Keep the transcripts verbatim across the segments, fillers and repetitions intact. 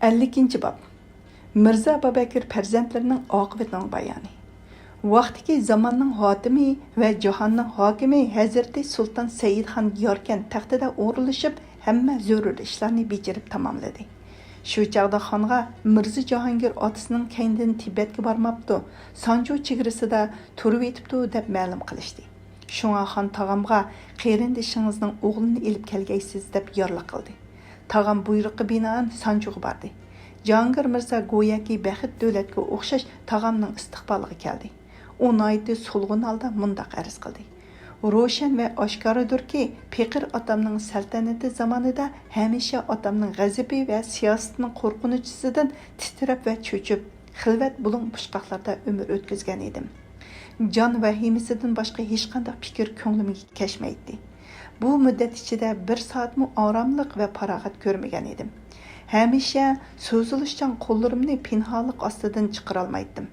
ئەللىكىنچى باب. مىرزا ئابابەكىر پەرزەنتلىرىنىڭ ئاقىۋىتىنىڭ بايانى. ۋاقتىكى زاماننىڭ ھاتىمى ۋە جاھاننىڭ ھاكىمى ھەزرىتى سۇلتان سەئىدخان ياركەن تەختىدە ئورۇنلىشىپ، ھەممە زۆرۈر ئىشلارنى بېجىرىپ تاماملىدى. شۇ چاغدا خانغا مىرزا جاھانگىر ئاتىسىنىڭ كەينىدىن تىبەتكە بارماپتۇ، سانجۇ چېگرىسىدا تۇرۇۋېتىپتۇ، دەپ مەلۇم قىلىشتى. شۇڭا خان تاغامغا، «قېرىندىشىڭىزنىڭ ئوغلىنى ئېلىپ كەلگەيسىز» دەپ يارلىق قىلدى. تاغام بۇيرۇققا بىنائەن سانجۇغا باردى. جاھانگىر مىرزا گوياكى بەخت دۆلەتكە ئوخشاش تاغامنىڭ ئىستىقبالىغا كەلدى. ئۇ ناھايىتى سولغۇن ھالدا مۇنداق ئەرز قىلدى: «روشەن ۋە ئاشكارىدۇركى، پېقىر ئاتامنىڭ سەلتەنىتى زامانىدا ھەمىشە ئاتامنىڭ غەزىپى ۋە سىياسىتىنىڭ قورقۇنچىسىدىن تىترەپ ۋە چۆچۈپ، خىلۋەت بۇلۇڭ پۇچقاقلاردا ئۆمۈر ئۆتكۈزگەن ئىدىم. جان ۋەھىمىسىدىن باشقا ھېچقانداق پىكىر كۆڭلۈمگە كەچمەيتتى. بۇ مۇددەت ئىچىدە بىر سائەتمۇ ئاراملىق ۋە پاراغەت كۆرمىگەن ئىدىم. ھەمىشە سوزۇلۇشچان قوللىرىمنى پىنھانلىق ئاستىدىن چىقىرالمايتتىم.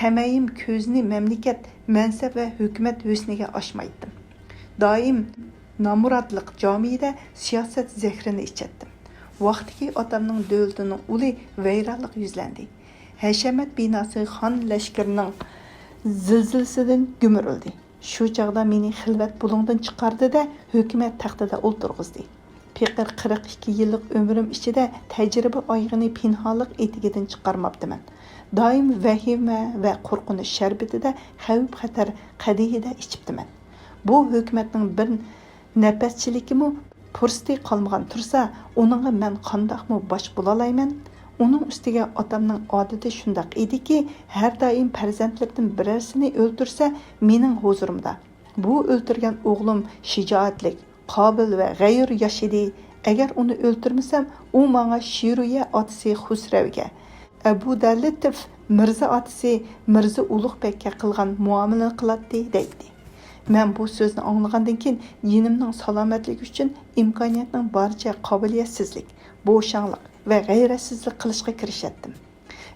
تەمەيىم كۆزىنى مەملىكەت، مەنسەپ ۋە ھۆكۈمەت ھۆسنىگە ئاچمايتتىم. دائىم نامراتلىق جامىيىدە سىياسەت زەھىرىنى ئىچەتتىم. ۋاقتىكى ئاتامنىڭ دۆلىتىنىڭ ئۇلى ۋەيرانلىق يۈزلەندى. ھەشەمەت بىناسى خان لەشكىرىنىڭ زىلزىلىسىدىن گۈمۈرۈلدى. شۇ چاغدا مېنى خىلۋەت بۇلۇڭدىن چىقاردى-دە، ھۆكۈمەت تەختىدە ئولتۇرغۇزدى. پېقىر قىرىق ئىككى يىللىق ئۆمرۈم ئىچىدە تەجرىبە ئايىغىنى پىنھانلىق ئېتىكىدىن چىقارماپتىمەن. دائىم ۋەھىمە ۋە قورقۇنچ شەربىتىدە خەۋپ-خەتەر قەدىھىدە ئىچىپتىمەن. بۇ ھۆكۈمەتنىڭ بىر نەپەسچىلىكىمۇ پۇرسىتى قالمىغان تۇرسا، ئۇنىڭغا مەن قانداقمۇ باش بولالايمەن؟ ئۇنىڭ ئۈستىگە ئاتامنىڭ ئادىتى شۇنداق ئىدىكى، ھەر دائىم پەرزەنتلىرىدىن بىرەرسىنى ئۆلتۈرسە، مېنىڭ ھۇزۇرۇمدا، «بۇ ئۆلتۈرگەن ئوغلۇم شىجائەتلىك، قابىل ۋە غەيۇر ياش ئىدى. ئەگەر ئۇنى ئۆلتۈرمىسەم، ئۇ ماڭا شىرويە ئاتىسى خۇسرەۋگە، ئەبۇ دەلىتىف مىرزا ئاتىسى مىرزا ئۇلۇغ بەگكە قىلغان مۇئامىلىنى قىلاتتى» دەيتتى. مەن بۇ سۆزنى ئاڭلىغاندىن كېيىن، جېنىمنىڭ سالامەتلىكى ئۈچۈن ئىمكانىيەتنىڭ بارىچە قابىلىيەتسىزلىك، بوشاڭلىق ۋە غەيرەتسىزلىك قىلىشقا كىرىشەتتىم.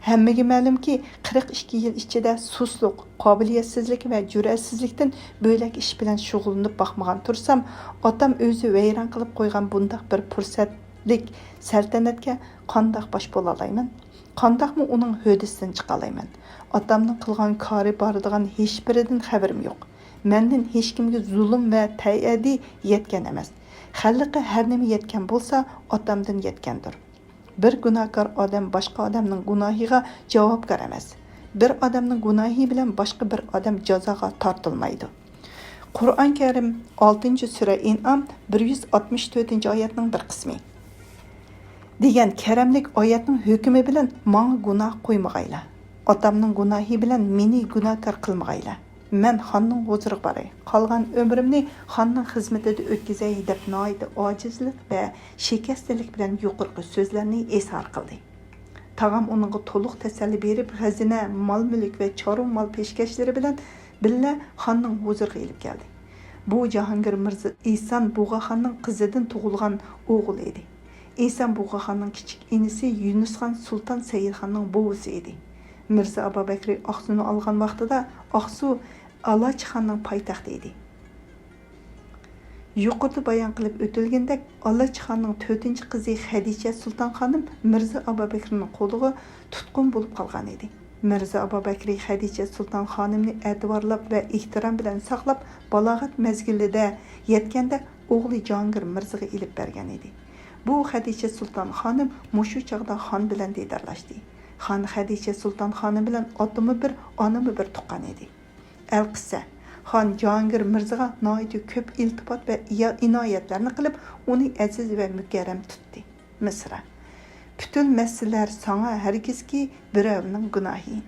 ھەممىگە مەلۇمكى، قىرىق ئىككى يىل ئىچىدە سۇسلۇق، قابىلىيەتسىزلىك ۋە جۈرئەتسىزلىكتىن بۆلەك ئىش بىلەن شۇغۇللىنىپ باقمىغان تۇرسام، ئاتام ئۆزى ۋەيران قىلىپ قويغان بۇنداق بىر پۇرسەتلىك سەلتەنەتكە قانداق باش بولالايمەن؟ قانداقمۇ ئۇنىڭ ھۆددىسىدىن چىقالايمەن؟ ئاتامنىڭ قىلغان كارى بارىدىغان ھېچبىرىدىن خەۋىرىم يوق. مەندىن ھېچكىمگە زۇلۇم ۋە تەئدى يەتكەن ئەمەس. خەلققە ھەر نېمە يەتكەن بولسا، ئاتامدىن يەتكەندۇر. بىر گۇناھكار ئادەم باشقا ئادەمنىڭ گۇناھىغا جاۋابكار ئەمەس. بىر ئادەمنىڭ گۇناھى بىلەن باشقا بىر ئادەم جازاغا تارتىلمايدۇ. قۇرئان كەرىم، ئالتىنچى سۈرە ئىنئام، بىر يۈز ئاتمىش تۆتىنچى ئايەتنىڭ بىر قىسمى. دېگەن كەرەملىك ئايەتنىڭ ھۆكمى بىلەن ماڭا گۇناھ قويمىغايلا. ئاتامنىڭ گۇناھى بىلەن مېنى گۇناھكار قىلمىغايلا. مەن خاننىڭ ھۇزۇرىغا باراي. قالغان ئۆمرۈمنى خاننىڭ خىزمىتىدە ئۆتكۈزەي، دەپ ناھايىتى ئاجىزلىق ۋە شىكەستىلىك بىلەن يۇقىرىقى سۆزلەرنى ئىزھار قىلدى. تاغام ئۇنىڭغا تولۇق تەسەللى بېرىپ، خەزىنە، مال-مۈلۈك ۋە چارۋا مال پېشكەشلىرى بىلەن بىللە خاننىڭ ھۇزۇرىغا ئېلىپ كەلدى. بۇ جاھانگىر مىرزا ئېھسان بۇغاخاننىڭ قىزىدىن تۇغۇلغان ئوغۇل ئىدى. ئېھسان بۇغاخاننىڭ كىچىك ئىنىسى يۈنۈسخان سۇلتان سەئىدخاننىڭ بوۋىسى ئىدى. مىرزا ئابابەكرى ئاقسۇنى ئالغان ۋاقتىدا ئاقسۇ ئالاچىخاننىڭ پايتەختى ئىدى. يۇقىرىدا بايان قىلىپ ئۆتۈلگىنىدەك، ئالاچىخاننىڭ تۆتىنچى قىزى خەدىچە سۇلتان خانىم مىرزا ئابابەكرىنىڭ قولىغا تۇتقۇن بولۇپ قالغان ئىدى. مىرزا ئابابەكرى خەدىچە سۇلتان خانىمنى ئەتىۋارلاپ ۋە ئېھتىرام بىلەن ساقلاپ، بالاغەت مەزگىلىدە يەتكەندە ئوغلى جاھانگىر مىرزىغا ئېلىپ بەرگەن ئىدى. بۇ خەدىچە سۇلتان خانىم مۇشۇ چاغدا خان بىلەن دىدارلاشتى. خان خەدىچە سۇلتان خانىم بىلەن ئاتىمۇ بىر، ئانىمۇ بىر تۇغقان ئىدى. ئەلقىسسە، خان جاھانگىر مىرزىغا ناھايىتى كۆپ ئىلتىپات ۋە ئىيا-، ئىنايەتلەرنى قىلىپ، ئۇنى ئەزىز ۋە مۇكەررەم تۇتتى. مىسرا. پۈتۈن مەسىلىلەر ساڭا ھەرگىزكى بىرەۋنىڭ گۇناھى.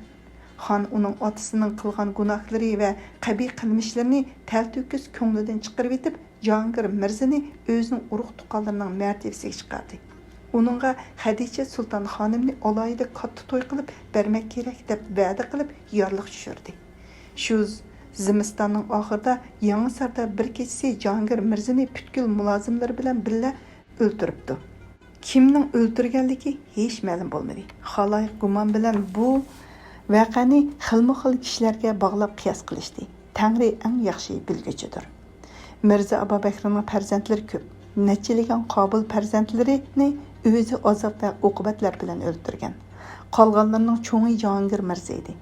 خان ئۇنىڭ ئاتىسىنىڭ قىلغان گۇناھلىرى ۋە قەبىھ قىلمىشلىرىنى تەلتۆكۈس كۆڭلىدىن چىقىرىۋېتىپ، جاھانگىر مىرزىنى ئۆزىنىڭ ئۇرۇق-تۇغقانلىرىنىڭ مەرتىۋىسىگە چىقاردى. ئۇنىڭغا خەدىچە سۇلتان خانىمنى ئالاھىدە كاتتا توي قىلىپ بەرمەك كېرەك، دەپ ۋەدە قىلىپ، يارلىق چۈشۈردى. شۇ زىمىستاننىڭ ئاخىرىدا يېڭىساردا بىر كېچىسى جاھانگىر مىرزىنى پۈتكۈل مۇلازىملىرى بىلەن بىللە ئۆلتۈرۈپتۇ. كىمنىڭ ئۆلتۈرگەنلىكى ھېچ مەلۇم بولمىدى. خالايىق گۇمان بىلەن بۇ ۋەقەنى خىلمۇ خىل كىشىلەرگە باغلاپ قىياس قىلىشتى. تەڭرى ئەڭ ياخشى بىلگۈچىدۇر. مىرزا ئابابەكرىنىڭ پەرزەنتلىرى كۆپ. نەچچىلىگەن قابىل پەرزەنتلىرىنى ئۆزى ئازاب ۋە ئوقۇبەتلەر بىلەن ئۆلتۈرگەن. قالغانلارنىڭ چوڭى جاھانگىر مىرزا ئىدى.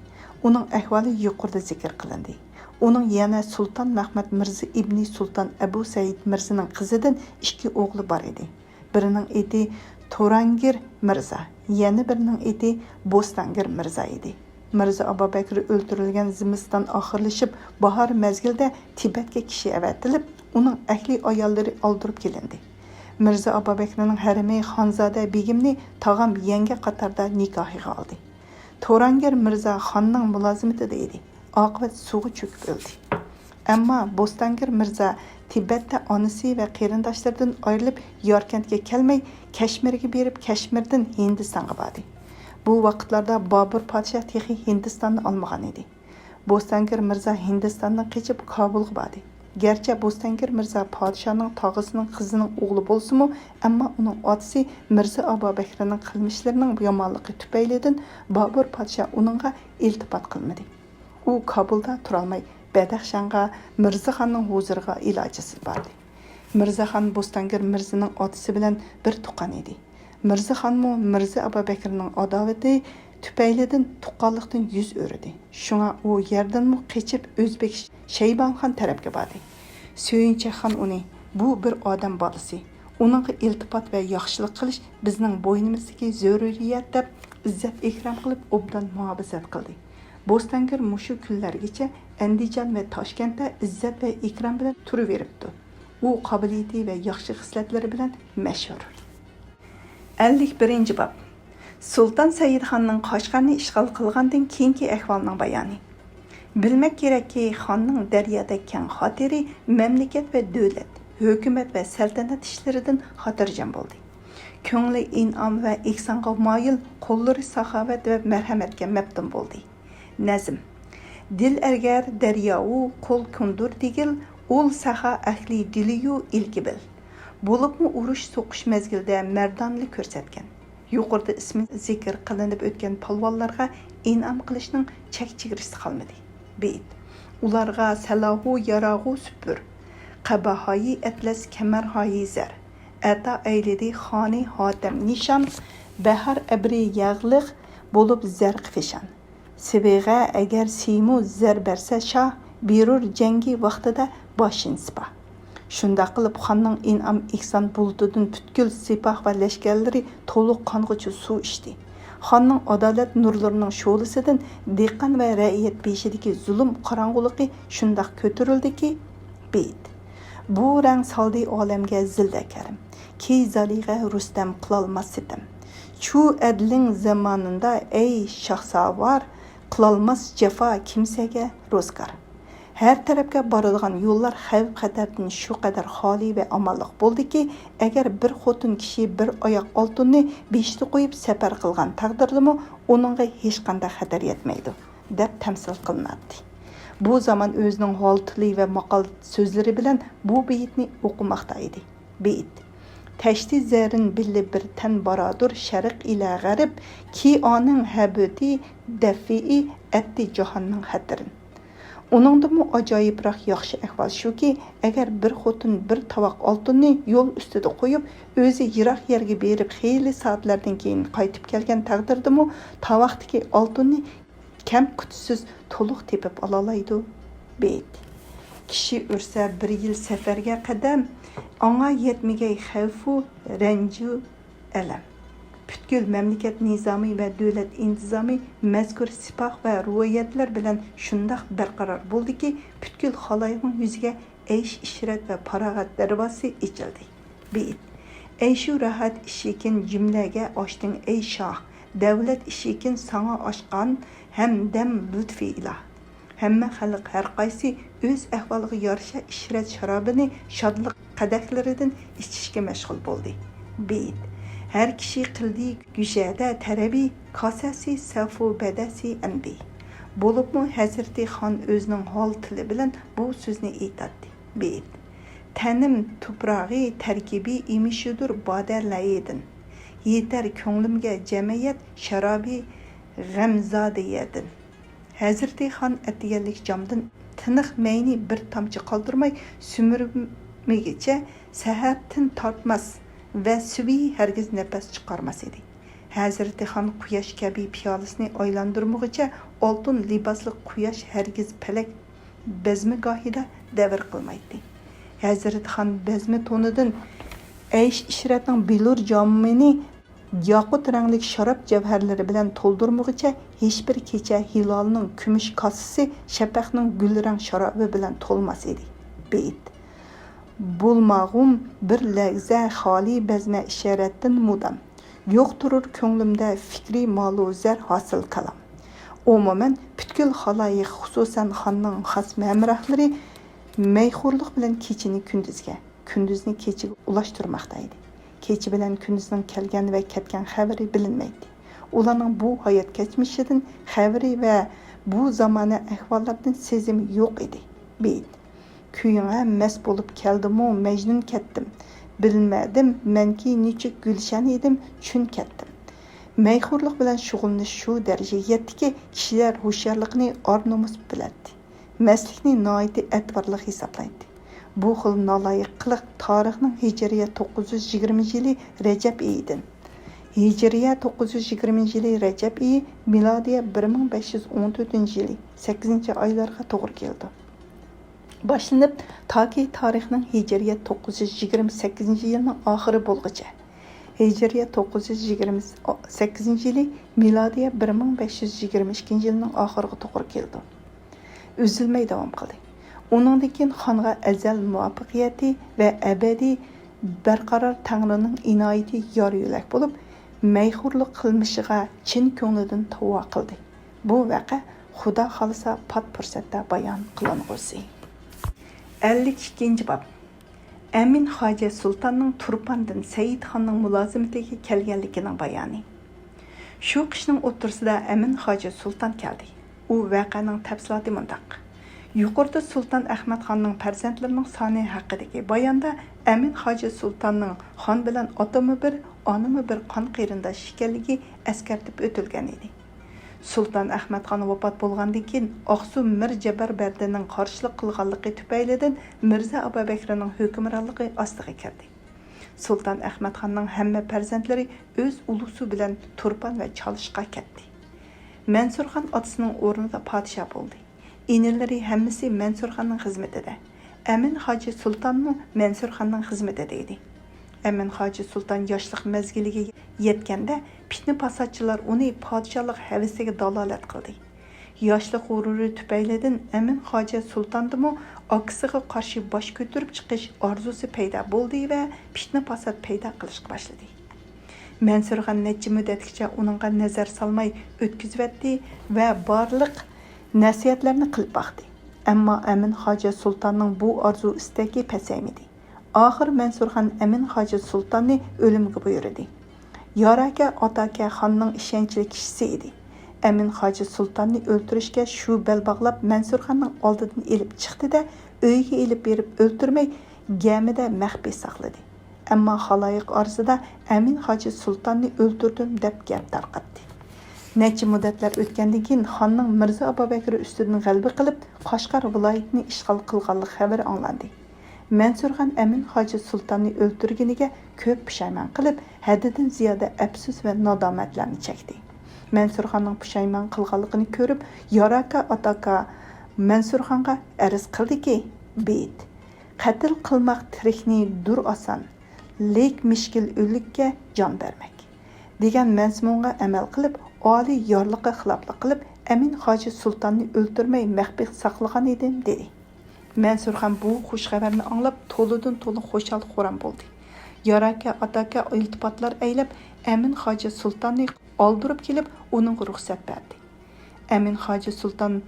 ئۇنىڭ ئەھۋالى يۇقىرىدا زىكىر قىلىندى. ئۇنىڭ يەنە سۇلتان مەھمۇد مىرزا ئىبنى سۇلتان ئەبۇ سەئىد مىرزىنىڭ قىزىدىن ئىككى ئوغلى بار ئىدى. بىرىنىڭ ئېتى تورانگىر مىرزا، يەنە بىرىنىڭ ئېتى بوستانگىر مىرزا ئىدى. مىرزا ئابابەكرى ئۆلتۈرۈلگەن زىمىستان ئاخىرلىشىپ، باھار مەزگىلىدە تىبەتكە كىشى ئەۋەتىلىپ، ئۇنىڭ ئەھلى ئاياللىرى ئالدۇرۇپ كېلىندى. مىرزا ئابابەكرىنىڭ ھەرىمى خانزادە بېگىمنى تاغام يەڭگە قاتاردا نىكاھىغا ئالدى. تورانگىر مىرزا خاننىڭ مۇلازىمىتىدە ئىدى. ئاقىۋەت سۇغا چۆكۈپ ئۆلدى. ئەمما بوستانگىر مىرزا تىبەتتە ئانىسى ۋە قېرىنداشلىرىدىن ئايرىلىپ، ياركەنتكە كەلمەي، كەشمىرگە بېرىپ، كەشمىردىن ھىندىستانغا باردى. بۇ ۋاقىتلاردا بابۇر پادىشاھ تېخى ھىندىستاننى ئالمىغان ئىدى. بوستانگىر مىرزا ھىندىستاندىن قېچىپ، كابۇلغا باردى. گەرچە بوستانگىر مىرزا پادىشاھنىڭ تاغىسىنىڭ قىزىنىڭ ئوغلى بولسىمۇ، ئەمما ئۇنىڭ ئاتىسى مىرزا ئابابەكرىنىڭ قىلمىشلىرىنىڭ يامانلىقى تۈپەيلىدىن بابۇر پادىشاھ ئۇنىڭغا ئىلتىپات قىلمىدى. ئۇ كابۇلدا تۇرالماي، بەدەخشانغا، مىرزا خاننىڭ ھۇزۇرىغا ئىلاجىسىز باردى. مىرزا خان بوستانگىر مىرزىنىڭ ئاتىسى بىلەن بىر تۇغقان ئىدى. مىرزا خانمۇ مىرزا ئابابەكرىنىڭ ئاداۋىتى تۈپەيلىدىن تۇغقانلىقتىن يۈز ئۆرۈدى. شۇڭا ئۇ يەردىنمۇ قېچىپ، ئۆزبېك شەيبان خان تەرەپكە باردى. سۆيۈنچەك خان ئۇنى، بۇ بىر ئادەم بالىسى. ئۇنىڭغا ئىلتىپات ۋە ياخشىلىق قىلىش بىزنىڭ بوينىمىزدىكى زۆرۈرىيەت، دەپ ئىززەت-ئىكرام قىلىپ، ئوبدان مۇھاپىزەت قىلدى. بوستانگىر مۇشۇ كۈنلەرگىچە ئەندىجان ۋە تاشكەنتتە ئىززەت ۋە ئىكرام بىلەن تۇرۇۋېرىپتۇ. ئۇ قابىلىيىتى ۋە ياخشى خىسلەتلىرى بىلەن مەشھۇر. ئەللىك بىرىنچى باب. سۇلتان سەئىدخاننىڭ قەشقەرنى ئىشغال قىلغاندىن كېيىنكى ئەھۋالنىڭ بايانى. بىلمەك كېرەككى، خاننىڭ دەريادەك كەڭ خاتىرى مەملىكەت ۋە دۆلەت، ھۆكۈمەت ۋە سەلتەنەت ئىشلىرىدىن خاتىرجەم بولدى. كۆڭلى ئىنئام ۋە ئېھسانغا مايىل، قوللىرى ساخاۋەت ۋە مەرھەمەتكە مەپتۇن بولدى. نەزم. دىل ئەگەر دەرياۋۇ، قول كوندۇر دېگىل، ئۇل ساخا ئەھلى دىلىيۇ ئىلكى بىل. بولۇپمۇ ئۇرۇش سوقۇش مەزگىلىدە مەردانلىق كۆرسەتكەن. يۇقىرىدا ئىسمى زىكىر قىلىنىپ ئۆتكەن پالۋانلارغا ئىنئام قىلىشنىڭ چەك-چېگرىسى قالمىدى. بېيىت. ئۇلارغا سەلاھۇ ياراغۇ سۈپۈر، قەباھايى ئەتلەس كەمەرھايى زەر، ئەتا ئەيلىدى خانى ھاتەم نىشان، بەھار ئەبرى ياغلىق بولۇپ زەرقە فىشان. سىبىغە ئەگەر سىيمۇ زەر بەرسە شاھ، بېرۇر جەڭگى ۋاقتىدا باشىن سىپاھ. شۇنداق قىلىپ، خاننىڭ ئىنئام ئېھسان بۇلۇتىدىن پۈتكۈل سىپاھ ۋە لەشكەرلىرى تولۇق قانغۇچە سۇ ئىچتى. خاننىڭ ئادالەت نۇرلىرىنىڭ شولىسىدىن دېھقان ۋە رەئىيەت بېشىدىكى زۇلۇم قاراڭغۇلۇقى شۇنداق كۆتۈرۈلدىكى، بېيىت. بۇ رەڭ سالدى ئالەمگە زىلدە كەرىم، كى زالىغە رۇستەم قىلالماس سىتەم. چۇ ئەدلىڭ زامانىندا ئەي شاھساۋار، قىلالماس جاپا كىمسەگە روزگار. ھەر تەرەپكە بارىدىغان يوللار خەۋپ-خەتەردىن شۇ قەدەر خالىي ۋە ئامانلىق بولدىكى، ئەگەر بىر خوتۇن كىشى بىر ئاياق ئالتۇننى بېشىدا قويۇپ سەپەر قىلغان تەقدىردىمۇ، ئۇنىڭغا ھېچقانداق خەتەر يەتمەيدۇ، دەپ تەمسىل قىلىناتتى. بۇ زامان ئۆزىنىڭ ھال تىلى ۋە ماقال سۆزلىرى بىلەن بۇ بېيىتنى ئوقۇماقتا ئىدى. بېيىت. تەشتى زەرىن بىللە بىر تەن بارادۇر شەرق ئىلە غەرب، كى ئانىڭ ھەبۆتى دەفئى ئەتتى جاھاننىڭ خەتىرىن. ئۇنىڭدىنمۇ ئاجايىپراق ياخشى ئەھۋال شۇكى، ئەگەر بىر خوتۇن بىر تاۋاق ئالتۇننى يول ئۈستىدە قويۇپ، ئۆزى يىراق يەرگە بېرىپ، خېلى سائەتلەردىن كېيىن قايتىپ كەلگەن تەقدىردىمۇ، تاۋاقتىكى ئالتۇننى كەم-كۈتۈشسىز تولۇق تېپىپ ئالالايدۇ. بېيىت. كىشى ئۆرسە بىر يىل سەپەرگە قەدەم، ئاڭا يەتمىگەي خەۋپۇ رەنجۇ ئەلەم. پۈتكۈل مەملىكەت نىزامى ۋە دۆلەت ئىنتىزامى مەزكۇر سىپاھ ۋە رىۋايەتلەر بىلەن شۇنداق بەرقارار بولدىكى، پۈتكۈل خالايىقنىڭ يۈزىگە ئەيش-ئىشرەت ۋە پاراغەت دەرۋازىسى ئېچىلدى. بېيىت. ئەيشۇ راھەت ئىشىكىن جۈملەگە ئاچتىڭ، ئەي شاھ، دەۋلەت ئىشىكىن ساڭا ئاچقان ھەمدەم لۇتپى ئىلاھ. ھەممە خەلق ھەرقايسى ئۆز ئەھۋالىغا يارىشا ئىشرەت شارابىنى شادلىق قەدەھلىرىدىن ئىچىشكە مەشغۇل بولدى. بېيىت. ھەر كىشى قىلدى گۈشەدە تەرەبى، كاسەسى سەفۇ بەدەسى ئەمدى. بولۇپمۇ ھەزرىتى خان ئۆزىنىڭ ھال تىلى بىلەن بۇ سۆزنى ئېيتاتتى. بېيىت. تەنىم تۇپراغى تەركىبى ئېمىشىدۇر بادە لەيىدىن. يېتەر كۆڭلۈمگە جەمەيەت شارابى غەمزادىيەدىن. ھەزرىتى خان ئەتىگەنلىك جامدىن تىنىق مەينى بىر تامچە قالدۇرماي سۈمۈرمىگىچە سەھەر تىن تارتماس ۋە سۈيى ھەرگىز نەپەس چىقارماس ئىدى. ھەزرىتى خان قۇياش كەبى پىيالىسىنى ئايلاندۇرمىغۇچە ئالتۇن لىباسلىق قۇياش ھەرگىز پەلەك بەزمىگاھىدا دەۋر قىلمايتتى. ھەزرىتى خان بەزمە تونىدىن ئەيش ئىشرەتنىڭ بىلۇر جامىنى ياقۇت رەڭلىك شاراب جەۋھەرلىرى بىلەن تولدۇرمىغۇچە ھېچبىر كېچە ھىلالنىڭ كۈمۈش كاسىسى شەپەقنىڭ گۈل رەڭ شارابى بىلەن تولماس ئىدى. بېيىت. بولماغۇم بىر لەھزە خالىي بەزمە ئىشارەتتىن مۇدام، يوق تۇرۇر كۆڭلۈمدە فىكرى مالۇ زەر ھاسىل كالام. ئومۇمەن، پۈتكۈل خالايىق، خۇسۇسەن خاننىڭ خاس ھەمراھلىرى مەيخورلۇق بىلەن كېچىنى كۈندۈزگە، كۈندۈزنى كېچىگە ئۇلاشتۇرماقتا ئىدى. كېچە بىلەن كۈندۈزنىڭ كەلگەن ۋە كەتكەن خەۋىرى بىلىنمەيتتى. ئۇلارنىڭ بۇ ھايات كەچمىشىدىن خەۋىرى ۋە بۇ زامانە ئەھۋاللاردىن سېزىمى يوق ئىدى. بېيىت. كۈيۈڭە مەست بولۇپ كەلدىمۇ مەجنۇن كەتتىم. بىلمەدىم مەنكى نېچۈك گۈلشەن ئىدىم، چۈن كەتتىم. مەيخورلۇق بىلەن شۇغۇللىنىش شۇ دەرىجىگە يەتتىكى، كىشىلەر ھوشيارلىقنى ئار-نومۇس بىلەتتى. مەستلىكنى ناھايىتى ئەتىۋارلىق ھېسابلايتتى. بۇ خىل نالايىق قىلىق تارىخنىڭ ھىجرىيە توققۇز يۈز يىگىرمىنچى يىلى رەجەپ ئېيىدىن، ھىجرىيە توققۇز يۈز يىگىرمىنچى يىلى رەجەپ ئېيى، مىلادىيە بىر مىڭ بەش يۈز ئون تۆتىنچى يىلى سەككىزىنچى ئايلارغا توغرا كېلىدۇ. باشلىنىپ، تاكى تارىخنىڭ ھىجرىيە توققۇز يۈز يىگىرمە سەككىزىنچى يىلىنىڭ ئاخىرى بولغۇچە، ھىجرىيە توققۇز يۈز يىگىرمە سەككىزىنچى يىلى، مىلادىيە بىر مىڭ بەش يۈز يىگىرمە ئىككىنچى يىلىنىڭ ئاخىرىغا توغرا كېلىدۇ. ئۈزۈلمەي داۋام قىلدى. ئۇنىڭدىن كېيىن خانغا ئەزەل مۇۋەپپەقىيىتى ۋە ئەبەدىي بەرقارار تەڭرىنىڭ ئىنايىتى يار-يۆلەك بولۇپ، مەيخورلۇق قىلمىشىغا چىن كۆڭلىدىن توۋا قىلدى. بۇ ۋەقە، خۇدا خالىسا، پات پۇرسەتتە بايان قىلىنغۇسى. ئەللىك ئىككىنچى باب. ئەمىن خاجە سۇلتاننىڭ تۇرپاندىن سەئىدخاننىڭ مۇلازىمىتىگە كەلگەنلىكىنىڭ بايانى. شۇ قىشنىڭ ئوتتۇرىسىدا ئەمىن خاجە سۇلتان كەلدى. ئۇ ۋەقەنىڭ تەپسىلاتى مۇنداق. يۇقىرىدا سۇلتان ئەخمەتخاننىڭ پەرزەنتلىرىنىڭ سانى ھەققىدىكى باياندا ئەمىن خاجە سۇلتاننىڭ خان بىلەن ئاتىمۇ بىر، ئانىمۇ بىر قان قېرىنداش ئىكەنلىكى ئەسكەرتىپ ئۆتۈلگەن ئىدى. سۇلتان ئەخمەتخان ۋاپات بولغاندىن كېيىن، ئاقسۇ مىر جەبەر بەردىنىڭ قارشىلىق قىلغانلىقى تۈپەيلىدىن مىرزا ئابابەكرىنىڭ ھۆكۈمرانلىقى ئاستىغا كىردى. سۇلتان ئەخمەتخاننىڭ ھەممە پەرزەنتلىرى ئۆز ئۇلۇسى بىلەن تۇرپان ۋە چالىشقا كەتتى. مەنسۇرخان ئاتىسىنىڭ ئورنىدا پادىشاھ بولدى. ئىنىلىرى ھەممىسى مەنسۇرخاننىڭ خىزمىتىدە. ئەمىن خاجى سۇلتانمۇ مەنسۇرخاننىڭ خىزمىتىدە ئىدى. ئەمىن خاجى سۇلتان ياشلىق مەزگىلىگە يەتكەندە، پىتنە-پاساتچىلار ئۇنى پادىشاھلىق ھەۋىسىگە دالالەت قىلدى. ياشلىق غۇرۇرى تۈپەيلىدىن ئەمىن خاجە سۇلتاندىمۇ ئاكىسىغا قارشى باش كۆتۈرۈپ چىقىش ئارزۇسى پەيدا بولدى ۋە پىتنە-پاسات پەيدا قىلىشقا باشلىدى. مەنسۇرخان نەچچە مۇددەتكىچە ئۇنىڭغا نەزەر سالماي ئۆتكۈزۈۋەتتى ۋە بارلىق نەسىھەتلەرنى قىلىپ باقتى. ئەمما ئەمىن خاجە سۇلتاننىڭ بۇ ئارزۇ-ئىستەكى پەسەيمىدى. ئاخىر مەنسۇرخان ئەمىن خاجە سۇلتاننى ئۆلۈمگە بۇيرۇدى. ياراكە ئاتاكە خاننىڭ ئىشەنچلىك كىشىسى ئىدى. ئەمىن خاجە سۇلتاننى ئۆلتۈرۈشكە شۇ بەل باغلاپ مەنسۇرخاننىڭ ئالدىدىن ئېلىپ چىقتى-دە، ئۆيىگە ئېلىپ بېرىپ ئۆلتۈرمەي، گەمىدە مەخپىي ساقلىدى. ئەمما خالايىق ئارىسىدا ئەمىن خاجى سۇلتاننى ئۆلتۈردۈم دەپ گەپ تارقاتتى. نەچچە مۇددەتلەر ئۆتكەندىن كېيىن، خاننىڭ مىرزا ئابابەكرى ئۈستىدىن غەلىبە قىلىپ، قاشقار ۋىلايىتىنى ئىشغال قىلغانلىق خەۋىرى ئاڭلاندى. مەنسۇرخان ئەمىن خاجى سۇلتاننى ئۆلتۈرگىنىگە كۆپ پۇشايمان قىلىپ، ھەددىدىن زىيادە ئەپسۇس ۋە نادامەتلەرنى چەكتى. مەنسۇرخاننىڭ پۇشايمان قىلغانلىقىنى كۆرۈپ، ياراكا ئاتاكا مەنسۇرخانغا ئەرز قىلدىكى، بېيىت، قەتل قىلماق تىرىكنى دۇر ئاسان، لېك مىشكىل ئۆلۈككە جان بەرمەك دېگەن مەزمۇنغا ئەمەل قىلىپ، ئالىي يارلىققا خىلاپلىق قىلىپ، ئەمىن خاجى سۇلتاننى ئۆلتۈرمەي مەخپىي ساقلىغان ئىدىم، دېدى. مەنسۇرخان بۇ خۇش خەۋەرنى ئاڭلاپ، تولىدىن تولا خۇشال-خۇرام بولدى. ياراكە ئاتاكە ئىلتىپاتلار ئەيلەپ، ئەمىن خاجى سۇلتاننى ئالدۇرۇپ كېلىپ، ئۇنىڭغا رۇخسەت بەردى. ئەمىن خاجى سۇلتان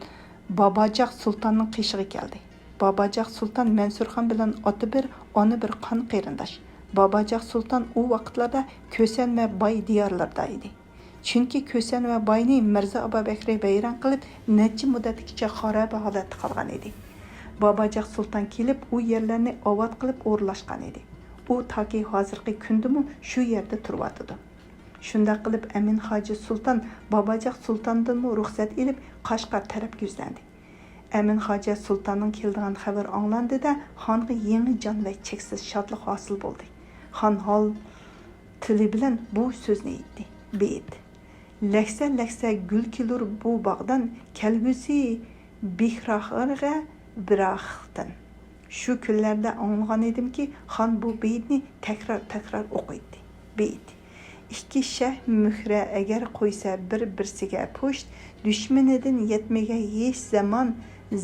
باباجاق سۇلتاننىڭ قېشىغا كەلدى. باباجاق سۇلتان مەنسۇرخان بىلەن ئاتا بىر، ئانا بىر قان قېرىنداش. باباجاق سۇلتان ئۇ ۋاقىتلاردا كۆسەن ۋە باي دىيارلىرىدا ئىدى. چۈنكى كۆسەن ۋە باينى مىرزا ئابابەكرى ۋەيران قىلىپ، نەچچە مۇددەتكىچە خارابە ھالەتتە قالغان ئىدى. باباجاق سۇلتان كېلىپ، ئۇ يەرلەرنى ئاۋات قىلىپ ئورۇنلاشقان ئىدى. ئۇ تاكى ھازىرقى كۈندىمۇ شۇ يەردە تۇرۇۋاتىدۇ. شۇنداق قىلىپ، ئەمىن خاجى سۇلتان باباجاق سۇلتاندىنمۇ رۇخسەت ئېلىپ، قاشقار تەرەپكە يۈزلەندى. ئەمىن خاجە سۇلتاننىڭ كېلىدىغان خەۋىرى ئاڭلاندى-دە، خانغا يېڭى جان ۋە چەكسىز شادلىق ھاسىل بولدى. خان ھال تىلى بىلەن بۇ سۆزنى ئېيتتى. بېيىت. لەكسە-لەكسە گۈل كېلۇر بۇ باغدىن، كەلگۈسى بىكراخىرغە بىراختىن. شۇ كۈنلەردە ئاڭلىغان ئىدىمكى، خان بۇ بېيىتنى تەكرار-تەكرار ئوقۇيتتى. بېيىت. ئىككى شەھ مۈھرە ئەگەر قويسا بىر-بىرسىگە پۇشت، دۈشمىنىدىن يەتمىگەي ھېچ زامان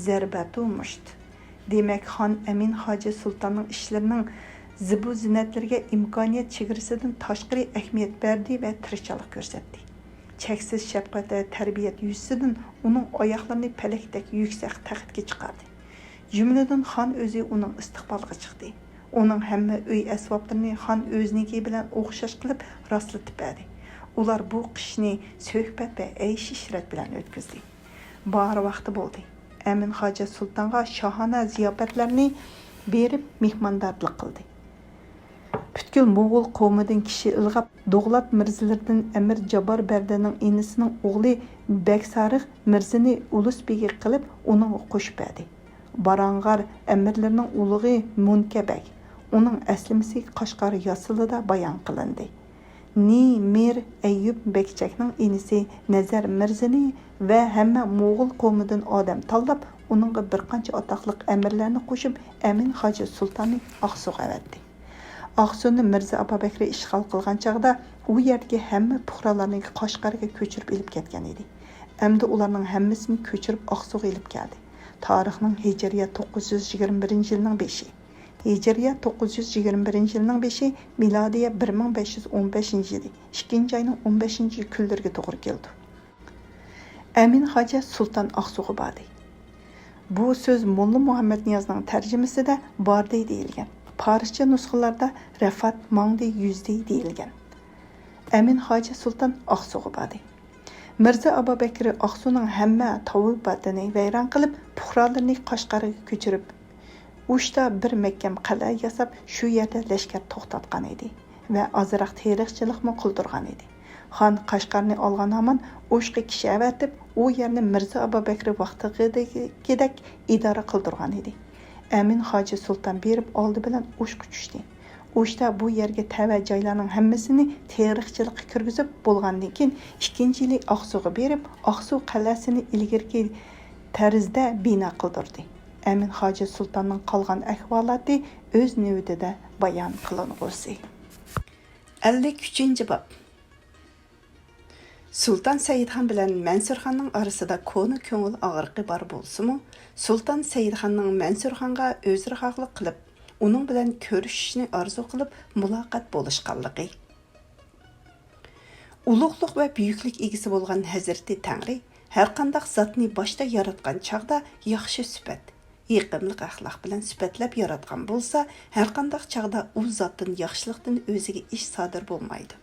زەربەتۇ مۇشت. دېمەك، خان ئەمىن خاجە سۇلتاننىڭ ئىشلىرىنىڭ زىبۇ-زىننەتلىرىگە ئىمكانىيەت چېگرىسىدىن تاشقىرى ئەھمىيەت بەردى ۋە تىرىشچانلىق كۆرسەتتى. چەكسىز شەپقەت ۋە تەربىيەت يۈزىسىدىن ئۇنىڭ ئاياغلىرىنى پەلەكتەك يۈكسەك تەختكە چىقاردى. جۈملىدىن خان ئۆزى ئۇنىڭ ئىستىقبالىغا چىقتى. ئۇنىڭ ھەممە ئۆي ئەسۋابلىرىنى خان ئۆزىنىڭكى بىلەن ئوخشاش قىلىپ راسلىتىپ بەردى. ئۇلار بۇ قىشنى سۆھبەت ۋە ئەيش-ئىشرەت بىلەن ئۆتكۈزدى. باھار ۋاقتى بولدى. ئەمىن خاجە سۇلتانغا شاھانە زىياپەتلەرنى بېرىپ مېھماندارلىق قىلدى. پۈتكۈل موغۇل قومىدىن كىشى ئىلغاپ، دوغلات مىرزىلىرىدىن ئەمىر جابار بەردىنىڭ ئىنىسىنىڭ ئوغلى بەگسارىغ مىرزىنى ئۇلۇس بېگى قىلىپ، ئۇنىڭغا قوشۇپ بەردى. بارانغار ئەمىرلىرىنىڭ ئۇلۇغى مۇنكە بەگ، ئۇنىڭ ئەسلىمىسى قاشقار ياسىلىدا بايان قىلىندى. نى مىر ئەييۇب بەگچەكنىڭ ئىنىسى نەزەر مىرزىنى ۋە ھەممە موغۇل قومىدىن ئادەم تاللاپ، ئۇنىڭغا بىر قانچە ئاتاقلىق ئەمىرلەرنى قوشۇپ، ئەمىن خاجە سۇلتاننى ئاقسۇغا ئەۋەتتى. ئاقسۇنى مىرزا ئابابەكرى ئىشغال قىلغان چاغدا، ئۇ يەردىكى ھەممە پۇقرالارنى قاشقەرگە كۆچۈرۈپ ئېلىپ كەتكەن ئىدى. ئەمدى ئۇلارنىڭ ھەممىسىنى كۆچۈرۈپ ئاقسۇغا ئېلىپ كەلدى. تارىخنىڭ ھىجرىيە توققۇز يۈز يىگىرمە بىرىنچى يىلنىڭ بېشى. ھىجرىيە توققۇز يۈز يىگىرمە بىرىنچى يىلنىڭ بېشى، مىلادىيە بىر مىڭ بەش يۈز ئون بەشىنچى يىلى، ئىككىنچى ئاينىڭ ئون بەشىنچى كۈنلىرىگە توغرا كېلىدۇ. ئەمىن خاجە سۇلتان ئاقسۇغا باردى. بۇ سۆز موللا مۇھەممەد نىيازنىڭ تەرجىمىسىدە باردى دېيىلگەن. پارسچە نۇسخىلاردا رەفات ماڭدى، يۈزدى دېيىلگەن. ئەمىن خاجە سۇلتان ئاقسۇغا باردى. مىرزا ئابابەكرى ئاقسۇنىڭ ھەممە تاۋۇ باتىنى ۋەيران قىلىپ، پۇقرالىرىنى قاشقەرگە كۆچۈرۈپ، ئۇشتا بىر مەھكەم قەلئە ياساپ، شۇ يەردە لەشكەر توختاتقان ئىدى ۋە ئازراق تېرىقچىلىقمۇ قىلدۇرغان ئىدى. خان قاشقارنى ئالغان ھامان ئۇشقا كىشى ئەۋەتىپ، ئۇ يەرنى مىرزا ئابابەكرى ۋاقتىدىكىدەك ئىدارە قىلدۇرغان ئىدى. ئەمىن خاجى سۇلتان بېرىپ ئالدى بىلەن ئۇشقا چۈشتى. ئۇشتا بۇ يەرگە تەۋە جايلارنىڭ ھەممىسىنى تېرىقچىلىققا كىرگۈزۈپ بولغاندىن كېيىن، ئىككىنچى يىلى ئاقسۇغا بېرىپ، ئاقسۇ قەلئەسىنى ئىلگىرىكى تەرزدە بىنا قىلدۇردى. ئەمىن خاجى سۇلتاننىڭ قالغان ئەھۋالاتى ئۆز نۆۋىتىدە بايان قىلىنغۇسى. ئەللىك ئۈچىنچى باب. سۇلتان سەئىدخان بىلەن مەنسۇرخاننىڭ ئارىسىدا كونا كۆڭۈل ئاغرىقى بار بولسىمۇ، سۇلتان سەئىدخاننىڭ مەنسۇرخانغا ئۆزرىخاھلىق قىلىپ، ئۇنىڭ بىلەن كۆرۈشۈشنى ئارزۇ قىلىپ مۇلاقات بولۇشقانلىقى. ئۇلۇغلۇق ۋە بۈيۈكلۈك ئىگىسى بولغان ھەزرىتى تەڭرى ھەرقانداق زاتنى باشتا ياراتقان چاغدا ياخشى سۈپەت، يېقىملىق ئەخلاق بىلەن سۈپەتلەپ ياراتقان بولسا، ھەرقانداق چاغدا ئۇ زاتتىن، ياخشىلىقتىن ئۆزىگە ئىش سادىر بولمايدۇ.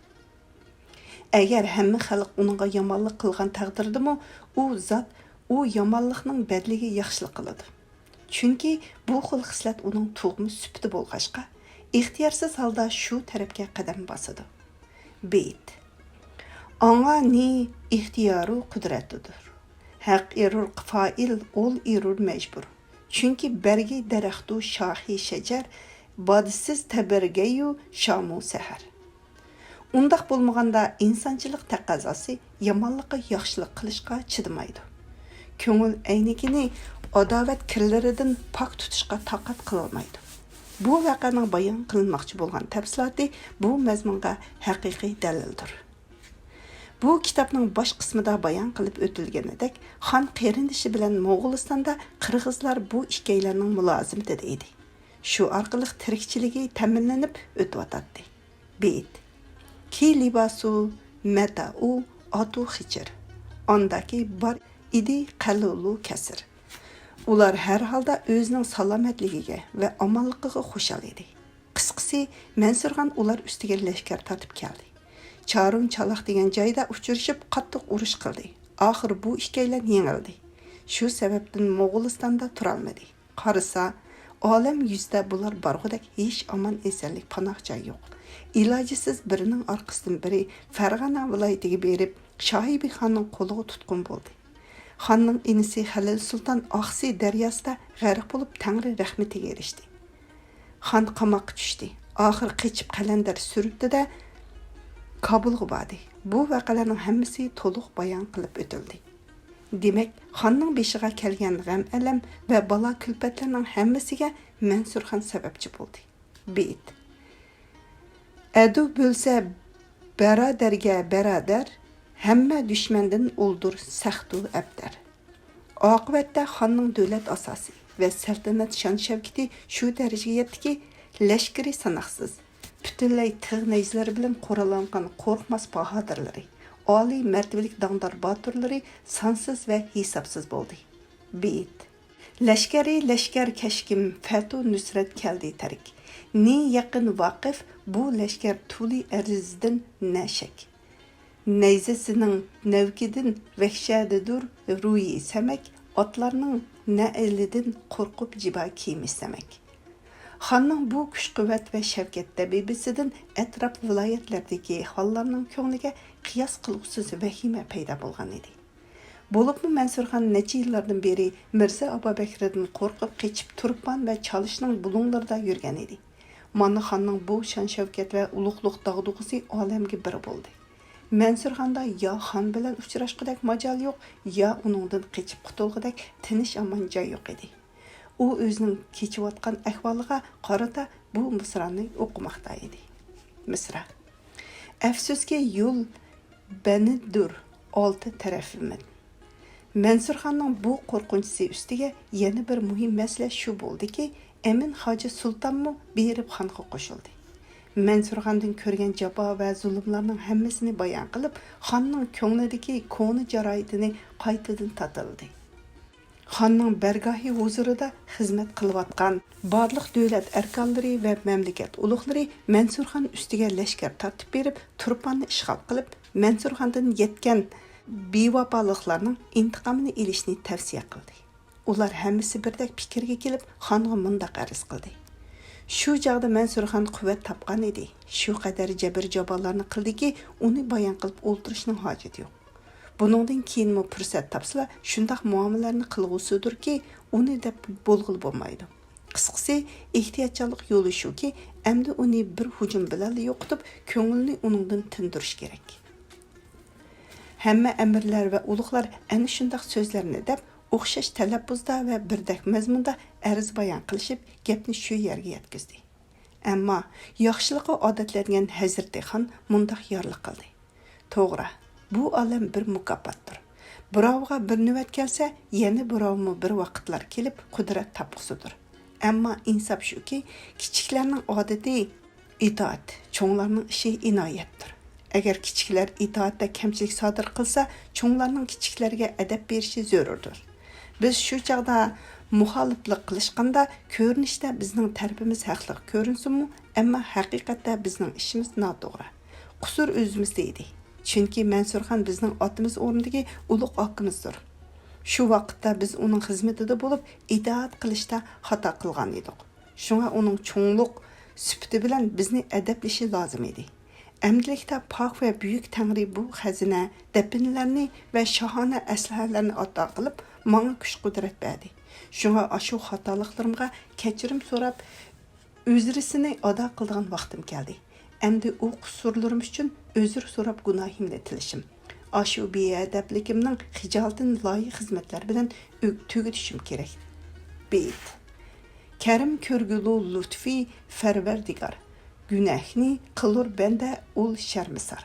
ئەگەر ھەممە خەلق ئۇنىڭغا يامانلىق قىلغان تەقدىردىمۇ، ئۇ زات ئۇ يامانلىقنىڭ بەدىلىگە ياخشىلىق قىلىدۇ. چۈنكى بۇ خىل خىسلەت ئۇنىڭ تۇغما سۈپىتى بولغاچقا، ئىختىيارسىز ھالدا شۇ تەرەپكە قەدەم باسىدۇ. بېيىت. ئاڭا نى ئىختىيارۇ قۇدرەتىدۇر. ھەق ئېرۇر فائىل، ئول ئېرۇر مەجبۇر. چۈنكى بەرگى دەرەختۇ شاخى شەجەر، بادىسىز تەبەرگەيۇ شامۇ سەھەر. ئۇنداق بولمىغاندا، ئىنسانچىلىق تەقەززاسى يامانلىققا ياخشىلىق قىلىشقا چىدىمايدۇ. كۆڭۈل ئەينىكىنى ئاداۋەت كىرلىرىدىن پاك تۇتۇشقا تاقەت قىلالمايدۇ. بۇ ۋەقەنىڭ بايان قىلىنماقچى بولغان تەپسىلاتى بۇ مەزمۇنغا ھەقىقىي دەلىلدۇر. بۇ كىتابنىڭ باش قىسمىدا بايان قىلىپ ئۆتۈلگىنىدەك، خان قېرىندىشى بىلەن موغۇلىستاندا قىرغىزلار بۇ ئىككىيلەننىڭ مۇلازىمىتىدە ئىدى. شۇ ئارقىلىق تىرىكچىلىكى تەمىنلىنىپ ئۆتۈۋاتاتتى. بېيىت. كى لىباسۇ مەتائۇ ئاتۇ خىچىر. ئانداكى بار ئىدى قەلۇلۇ كەسىر. ئۇلار ھەر ھالدا ئۆزىنىڭ سالامەتلىكىگە ۋە ئامانلىقىغا خۇشال ئىدى. قىسقىسى، مەنسۇرخان ئۇلار ئۈستىگە لەشكەر تارتىپ كەلدى. چارۇن چالاق دېگەن جايدا ئۇچرىشىپ قاتتىق ئۇرۇش قىلدى. ئاخىر بۇ ئىككىيلەن يېڭىلدى. شۇ سەۋەبتىن موغۇلىستاندا تۇرالمىدى. قارىسا، ئالەم يۈزىدە بۇلار بارغۇدەك ھېچ ئامان-ئېسەنلىك پاناھ جاي يوق. ئىلاجىسىز بىرىنىڭ ئارقىسىدىن بىرى فەرغانە ۋىلايىتىگە بېرىپ، شاھىبى خاننىڭ قولىغا تۇتقۇن بولدى. خاننىڭ ئىنىسى خەلىل سۇلتان ئاخسى دەرياسىدا غەرق بولۇپ، تەڭرى رەھمىتىگە ئېرىشتى. خان قاماققا چۈشتى. ئاخىر قېچىپ قەلەندەر سۈرۈتىدە كابۇلغا باردى. بۇ ۋەقەلەرنىڭ ھەممىسى تولۇق بايان قىلىپ ئۆتۈلدى. دېمەك، خاننىڭ بېشىغا كەلگەن غەم-ئەلەم ۋە بالا-كۈلپەتلەرنىڭ ھەممىسىگە مەنسۇرخان سەۋەبچى بولدى. بېيىت. ئەدۇ بۆلسە بەرادەرگە بەرادەر، ھەممە دۈشمەندىن ئۇلدۇر سەختۇ ئەبدەر. ئاقىۋەتتە خاننىڭ دۆلەت ئاساسى ۋە سەلتەنەت شان-شەۋكىتى شۇ دەرىجىگە يەتتىكى، لەشكىرى ساناقسىز، پۈتۈنلەي تىغ نەيزىلىرى بىلەن قوراللانغان قورقماس باھادىرلىرى، ئالىي مەرتىۋىلىك داڭدار باتۇرلىرى سانسىز ۋە ھېسابسىز بولدى. بېيىت. لەشكەرى لەشكەر كەشكىم، پەتۇ نۇسرەت كەلدى تەرك. نى يېقىن ۋاقىف بۇ لەشكەر تۇلى ئەرزىدىن نە شەك. نەيزىسىنىڭ نەۋكىدىن ۋەھشەدىدۇر رويى سەمەك، ئاتلارنىڭ نەئلىدىن قورقۇپ جىبا كىيىمى سەمەك. خاننىڭ بۇ كۈچ-قۇۋۋەت ۋە شەۋكەت دەبىبىسىدىن ئەتراپ ۋىلايەتلەردىكى خانلارنىڭ كۆڭلىگە قىياس قىلغۇسىز ۋەھىمە پەيدا بولغان ئىدى. بولۇپمۇ مەنسۇرخان نەچچە يىللاردىن بېرى مىرزا ئابابەكرىدىن قورقۇپ قېچىپ، تۇرپان ۋە چالىشنىڭ بۇلۇڭلىرىدا يۈرگەن ئىدى. مانا خاننىڭ بۇ شان-شەۋكەت ۋە ئۇلۇغلۇق داغدۇغىسى ئالەمگە بىر بولدى. مەنسۇرخاندا يا خان بىلەن ئۇچراشقۇدەك ماجال يوق، يا ئۇنىڭدىن قېچىپ قۇتۇلغۇدەك تىنچ-ئامان جاي يوق ئىدى. ئۇ ئۆزىنىڭ كېچىۋاتقان ئەھۋالىغا قارىتا بۇ مىسرانى ئوقۇماقتا ئىدى. مىسرا. ئەپسۇسكى، يول بەندىدۇر ئالتە تەرەپىمىز. مەنسۇرخاننىڭ بۇ قورقۇنچىسى ئۈستىگە يەنە بىر مۇھىم مەسىلە شۇ بولدىكى، ئەمىن خاجى سۇلتانمۇ بېرىپ خانغا قوشۇلدى. مەنسۇرخاندىن كۆرگەن جاپا ۋە زۇلۇملارنىڭ ھەممىسىنى بايان قىلىپ، خاننىڭ كۆڭلىدىكى كونا جارايىتىنى قايتىدىن تاتىلىدى. خاننىڭ بەرگاھى ھۇزۇرىدا خىزمەت قىلىۋاتقان بارلىق دۆلەت ئەركانلىرى ۋە مەملىكەت ئۇلۇغلىرى مەنسۇرخان ئۈستىگە لەشكەر تارتىپ بېرىپ، تۇرپاننى ئىشغال قىلىپ، مەنسۇرخاندىن يەتكەن بىۋاپالىقلارنىڭ ئىنتىقامىنى ئېلىشنى تەۋسىيە قىلدى. ئۇلار ھەممىسى بىردەك پىكىرگە كېلىپ، خانغا مۇنداق ئەرز قىلدى: شۇ چاغدا مەنسۇرخان قۇۋۋەت تاپقان ئىدى. شۇ قەدەر جەبىر-جاپالارنى قىلدىكى، ئۇنى بايان قىلىپ ئولتۇرۇشنىڭ ھاجىتى يوق. بۇنىڭدىن كېيىنمۇ پۇرسەت تاپسىلا، شۇنداق مۇئامىلىلەرنى قىلغۇسىدۇركى، ئۇنى دەپ بولغىلى بولمايدۇ. قىسقىسى، ئېھتىياتچانلىق يولى شۇكى، ئەمدى ئۇنى بىر ھۇجۇم بىلەنلا يوقىتىپ، كۆڭلىنى ئۇنىڭدىن تىندۇرۇش كېرەك. ھەممە ئەمىرلەر ۋە ئۇلۇغلار ئەنە شۇنداق سۆزلەرنى دەپ، ئوخشاش تەلەپپۇزدا ۋە بىردەك مەزمۇندا ئەرز بايان قىلىشىپ، گەپنى شۇ يەرگە يەتكۈزدى. ئەمما ياخشىلىققا ئادەتلەنگەن ھەزرىتى خان مۇنداق يارلىق قىلدى: توغرا، بۇ ئالەم بىر مۇكاپاتتۇر. بىراۋغا بىر نۆۋەت كەلسە، يەنە بىراۋمۇ بىر ۋاقىتلار كېلىپ قۇدرەت تاپقۇسىدۇر. ئەمما ئىنساپ شۇكى، كىچىكلەرنىڭ ئادىتى ئىتائەت، چوڭلارنىڭ ئىشى ئىنايەتتۇر. ئەگەر كىچىكلەر ئىتائەتتە كەمچىلىك سادىر قىلسا، چوڭلارنىڭ كىچىكلەرگە ئەدەپ بېرىشى زۆرۈردۇر. بىز شۇ چاغدا مۇخالىپلىق قىلىشقاندا، كۆرۈنۈشتە بىزنىڭ تەرىپىمىز ھەقلىق كۆرۈنسىمۇ، ئەمما ھەقىقەتتە بىزنىڭ ئىشىمىز ناتوغرا. قۇسۇر ئۆزىمىزدە ئىدى. چۈنكى مەنسۇرخان بىزنىڭ ئاتىمىز ئورنىدىكى ئۇلۇغ ئاكىمىزدۇر. شۇ ۋاقىتتا بىز ئۇنىڭ خىزمىتىدە بولۇپ، ئىتائەت قىلىشتا خاتا قىلغان ئىدۇق. شۇڭا ئۇنىڭ چوڭلۇق سۈپىتى بىلەن بىزنى ئەدەپلىشى لازىم ئىدى. ئەمدىلىكتە پاك ۋە بۈيۈك تەڭرى بۇ خەزىنە، دەپنىلەرنى ۋە شاھانە ئەسلىھەلەرنى ئاتا قىلىپ، ماڭا كۈچ-قۇدرەت بەردى. شۇڭا ئاشۇ خاتالىقلىرىمغا كەچۈرۈم سوراپ، ئۆزرىسىنى ئادا قىلىدىغان ۋاقتىم كەلدى. ئەمدى ئۇ قۇسۇرلىرىم ئۈچۈن ئۆزرە سوراپ گۇناھىمنى تىلىشىم، ئاشۇ بىئەدەپلىكىمنىڭ خىجالىتىنى لايىق خىزمەتلەر بىلەن ئۆ-، تۈگىتىشىم كېرەك. بېيىت. كەرەم كۆرگۈلۇ لۇتفى پەرۋەردىگار، گۈناھنى قىلۇر بەندە ئۇل شەرمىسار.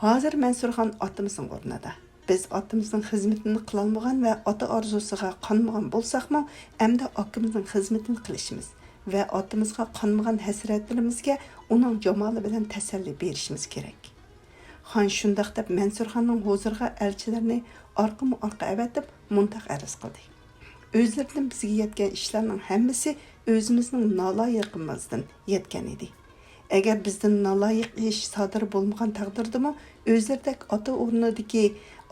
ھازىر مەنسۇرخان ئاتىمىزنىڭ ئورنىدا. بىز ئاتىمىزنىڭ خىزمىتىنى قىلالمىغان ۋە ئاتا ئارزۇسىغا قانمىغان بولساقمۇ، ئەمدى ئاكىمىزنىڭ خىزمىتىنى قىلىشىمىز ۋە ئاتىمىزغا قانمىغان ھەسرەتلىرىمىزگە ئۇنىڭ جامالى بىلەن تەسەللى بېرىشىمىز كېرەك. خان شۇنداق دەپ مەنسۇرخاننىڭ ھۇزۇرىغا ئەلچىلەرنى ئارقىمۇ ئارقا ئەۋەتىپ مۇنداق ئەرز قىلدى: ئۆزلىرىدىن بىزگە يەتكەن ئىشلارنىڭ ھەممىسى ئۆزىمىزنىڭ نالايىقىمىزدىن يەتكەن ئىدى. ئەگەر بىزدىن نالايىق ئىش سادىر بولمىغان تەقدىردىمۇ، ئۆزلىرىدەك ئاتا ئورنىدىكى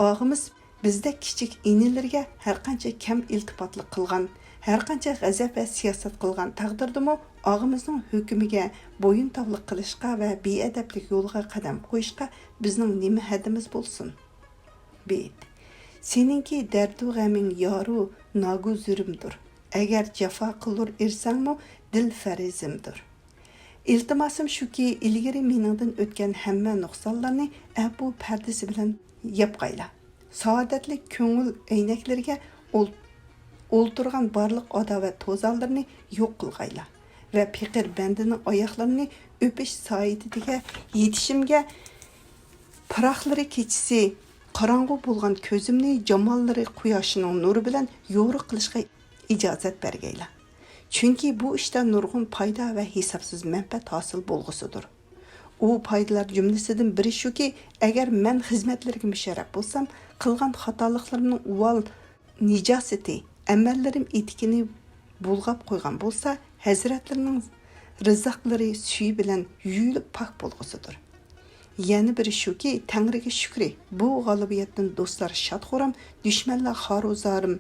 ئاغىمىز بىزدەك كىچىك ئىنىلىرىگە ھەرقانچە كەم ئىلتىپاتلىق قىلغان، ھەرقانچە غەزەپ ۋە سىياسەت قىلغان تەقدىردىمۇ، ئاغىمىزنىڭ ھۆكمىگە بويۇنتاۋلىق قىلىشقا ۋە بىئەدەپلىك يولىغا قەدەم قويۇشقا بىزنىڭ نېمە ھەددىمىز بولسۇن؟ بېيىت. سېنىڭكى دەردۇ غېمىڭ يارۇ ناگۈزىرىمدۇر. ئەگەر جاپا قىلۇر ئېرىسەڭمۇ، دىل پەرىزىمدۇر. ئىلتىماسىم شۇكى، ئىلگىرى مېنىڭدىن ئۆتكەن ھەممە نۇقسانلارنى ئەپۇ پەردىسى بىلەن ياپقايلا. سائادەتلىك كۆڭۈل ئەينەكلىرىگە ئول-، ئولتۇرغان بارلىق ئاداۋەت توزانلىرىنى يوق قىلغايلا ۋە پېقىر بەندىنىڭ ئاياغلىرىنى ئۆپۈش سائادىتىگە يېتىشىمگە، پىراقلىرى كېچىسى قاراڭغۇ بولغان كۆزۈمنى جاماللىرى قۇياشنىڭ نۇرى بىلەن يورۇق قىلىشقا ئىجازەت بەرگەيلا. چۈنكى بۇ ئىشتا نۇرغۇن پايدا ۋە ھېسابسىز مەنپەئەت ھاسىل بولغۇسىدۇر. ئۇ پايدىلار جۈملىسىدىن بىرى شۇكى، ئەگەر مەن خىزمەتلىرىگە مۇشەررەپ بولسام، قىلغان خاتالىقلىرىمنىڭ ئۇۋال نىجاسىتى، ئەمەللىرىم ئېتىكىنى بۇلغاپ قويغان بولسا، ھەزرەتلىرىنىڭ رىزقلىرى سۈيى بىلەن يۇيۇلۇپ پاك بولغۇسىدۇر. يەنە بىرى شۇكى، تەڭرىگە شۈكرى، بۇ غالىبىيەتتىن دوستلار شاد-خۇرام، دۈشمەنلەر خارۇ-زارىم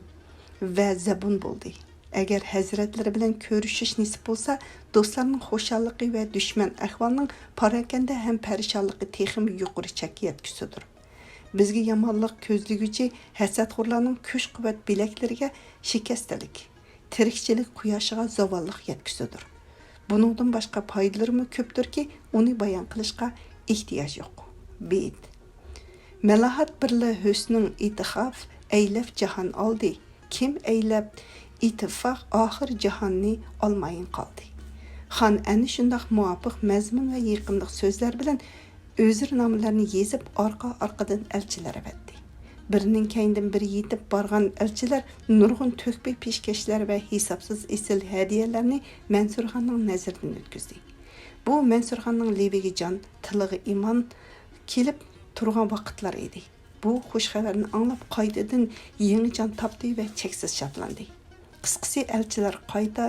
ۋە زەبۇن بولدى. ئەگەر ھەزرەتلىرى بىلەن كۆرۈشۈش نېسىپ بولسا، دوستلارنىڭ خۇشاللىقى ۋە دۈشمەن ئەھۋالنىڭ پاراكەندە ھەم پەرىشانلىقى تېخىمۇ يۇقىرى چەككە يەتكۈسىدۇر. بىزگە يامانلىق كۆزلىگۈچى ھەسەتخورلارنىڭ كۈچ-قۇۋۋەت بىلەكلىرىگە شىكەستلىك، تىرىكچىلىك قۇياشىغا زاۋاللىق يەتكۈسىدۇر. بۇنىڭدىن باشقا پايدىلىرىمۇ كۆپتۇركى، ئۇنى بايان قىلىشقا ئېھتىياج يوق. بېيىت. مەلاھەت بىرلا ھۆسنىڭ ئىتىخاف ئەيلەپ جاھان ئالدى. كىم ئەيلەپ ئىتتىپاق ئاخىر جاھاننى ئالمايىن قالدى. خان ئەنە شۇنداق مۇۋاپىق مەزمۇن ۋە يېقىملىق سۆزلەر بىلەن ئۆزرىنامىلەرنى يېزىپ، ئارقا-ئارقىدىن ئەلچىلەر ئەۋەتتى. بىرىنىڭ كەينىدىن بىرى يېتىپ بارغان ئەلچىلەر نۇرغۇن تۆھپە پېشكەشلەر ۋە ھېسابسىز ئېسىل ھەدىيەلەرنى مەنسۇرخاننىڭ نەزىرىدىن ئۆتكۈزدى. بۇ مەنسۇرخاننىڭ لېۋىگە جان، تىلىغا ئىمان كېلىپ تۇرغان ۋاقىتلار ئىدى. بۇ خۇش خەۋەرنى ئاڭلاپ، قايتىدىن يېڭى جان تاپتى ۋە چەكسىز شادلاندى. قىسقىسى، ئەلچىلەر قايتا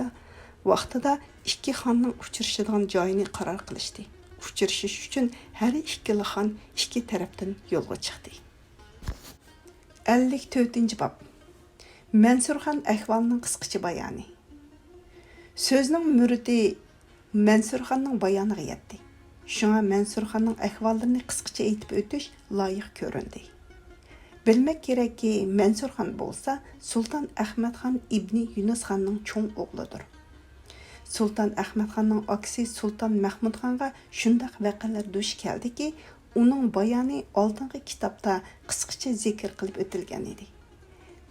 ۋاقتىدا ئىككى خاننىڭ ئۇچرىشىدىغان جايىنى قارار قىلىشتى. ئۇچرىشىش ئۈچۈن ھەر ئىككىلا خان ئىككى تەرەپتىن يولغا چىقتى. ئەللىك تۆتىنچى باب. مەنسۇرخان ئەھۋالىنىڭ قىسقىچە بايانى. سۆزنىڭ مۇرىتى مەنسۇرخاننىڭ بايانىغا يەتتى. شۇڭا مەنسۇرخاننىڭ ئەھۋاللىرىنى قىسقىچە ئېيتىپ ئۆتۈش لايىق كۆرۈندى. بىلمەك كېرەككى، مەنسۇرخان بولسا سۇلتان ئەخمەتخان ئىبنى يۇنۇسخاننىڭ چوڭ ئوغلىدۇر. سۇلتان ئەخمەتخاننىڭ ئاكىسى سۇلتان مەخمۇتخانغا شۇنداق ۋەقەلەر دۇچ كەلدىكى، ئۇنىڭ بايانى ئالدىنقى كىتابتا قىسقىچە زىكىر قىلىپ ئۆتۈلگەن ئىدى.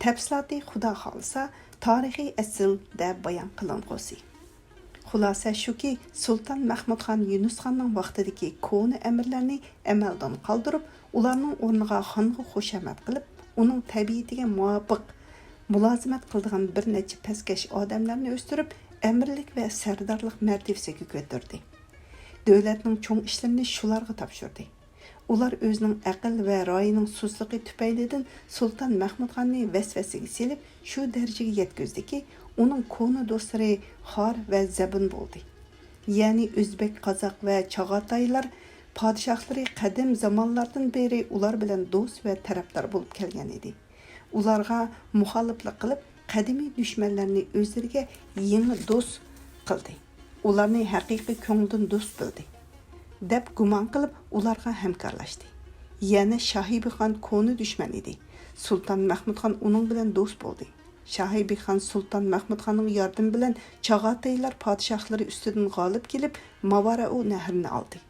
تەپسىلاتى، خۇدا خالىسا، تارىخىي ئەسىلدە بايان قىلىنغۇسى. خۇلاسە شۇكى، سۇلتان مەخمۇتخان يۇنۇسخاننىڭ ۋاقتىدىكى كونا ئەمىرلەرنى ئەمەلدىن قالدۇرۇپ، ئۇلارنىڭ ئورنىغا خانغا خۇشامەت قىلىپ، ئۇنىڭ تەبىئىتىگە مۇۋاپىق مۇلازىمەت قىلىدىغان بىر نەچچە پەسكەش ئادەملەرنى ئۆستۈرۈپ، ئەمىرلىك ۋە سەردارلىق مەرتىۋىسىگە كۆتۈردى. دۆلەتنىڭ چوڭ ئىشلىرىنى شۇلارغا تاپشۇردى. ئۇلار ئۆزىنىڭ ئەقىل ۋە رايىنىڭ سۇسلۇقى تۈپەيلىدىن سۇلتان مەخمۇتخاننى ۋەسۋەسىگە سېلىپ، شۇ دەرىجىگە يەتكۈزدىكى، ئۇنىڭ كونا دوستلىرى خار ۋە زەبۇن بولدى. يەنى ئۆزبېك، قازاق ۋە چاغاتايلار پادىشاھلىرى قەدىم زامانلاردىن بېرى ئۇلار بىلەن دوست ۋە تەرەپدار بولۇپ كەلگەن ئىدى. ئۇلارغا مۇخالىپلىق قىلىپ، قەدىمىي دۈشمەنلەرنى ئۆزلىرىگە يېڭى دوست قىلدى. ئۇلارنى ھەقىقىي كۆڭلىدىن دوست بىلدى، دەپ گۇمان قىلىپ، ئۇلارغا ھەمكارلاشتى. يەنە شاھىبىخان كونا دۈشمەن ئىدى. سۇلتان مەخمۇتخان ئۇنىڭ بىلەن دوست بولدى. شاھىبىخان سۇلتان مەخمۇتخاننىڭ ياردىمى بىلەن چاغاتايلار پادىشاھلىرى ئۈستىدىن غالىب كېلىپ، ماۋارائۇ نەھرىنى ئالدى.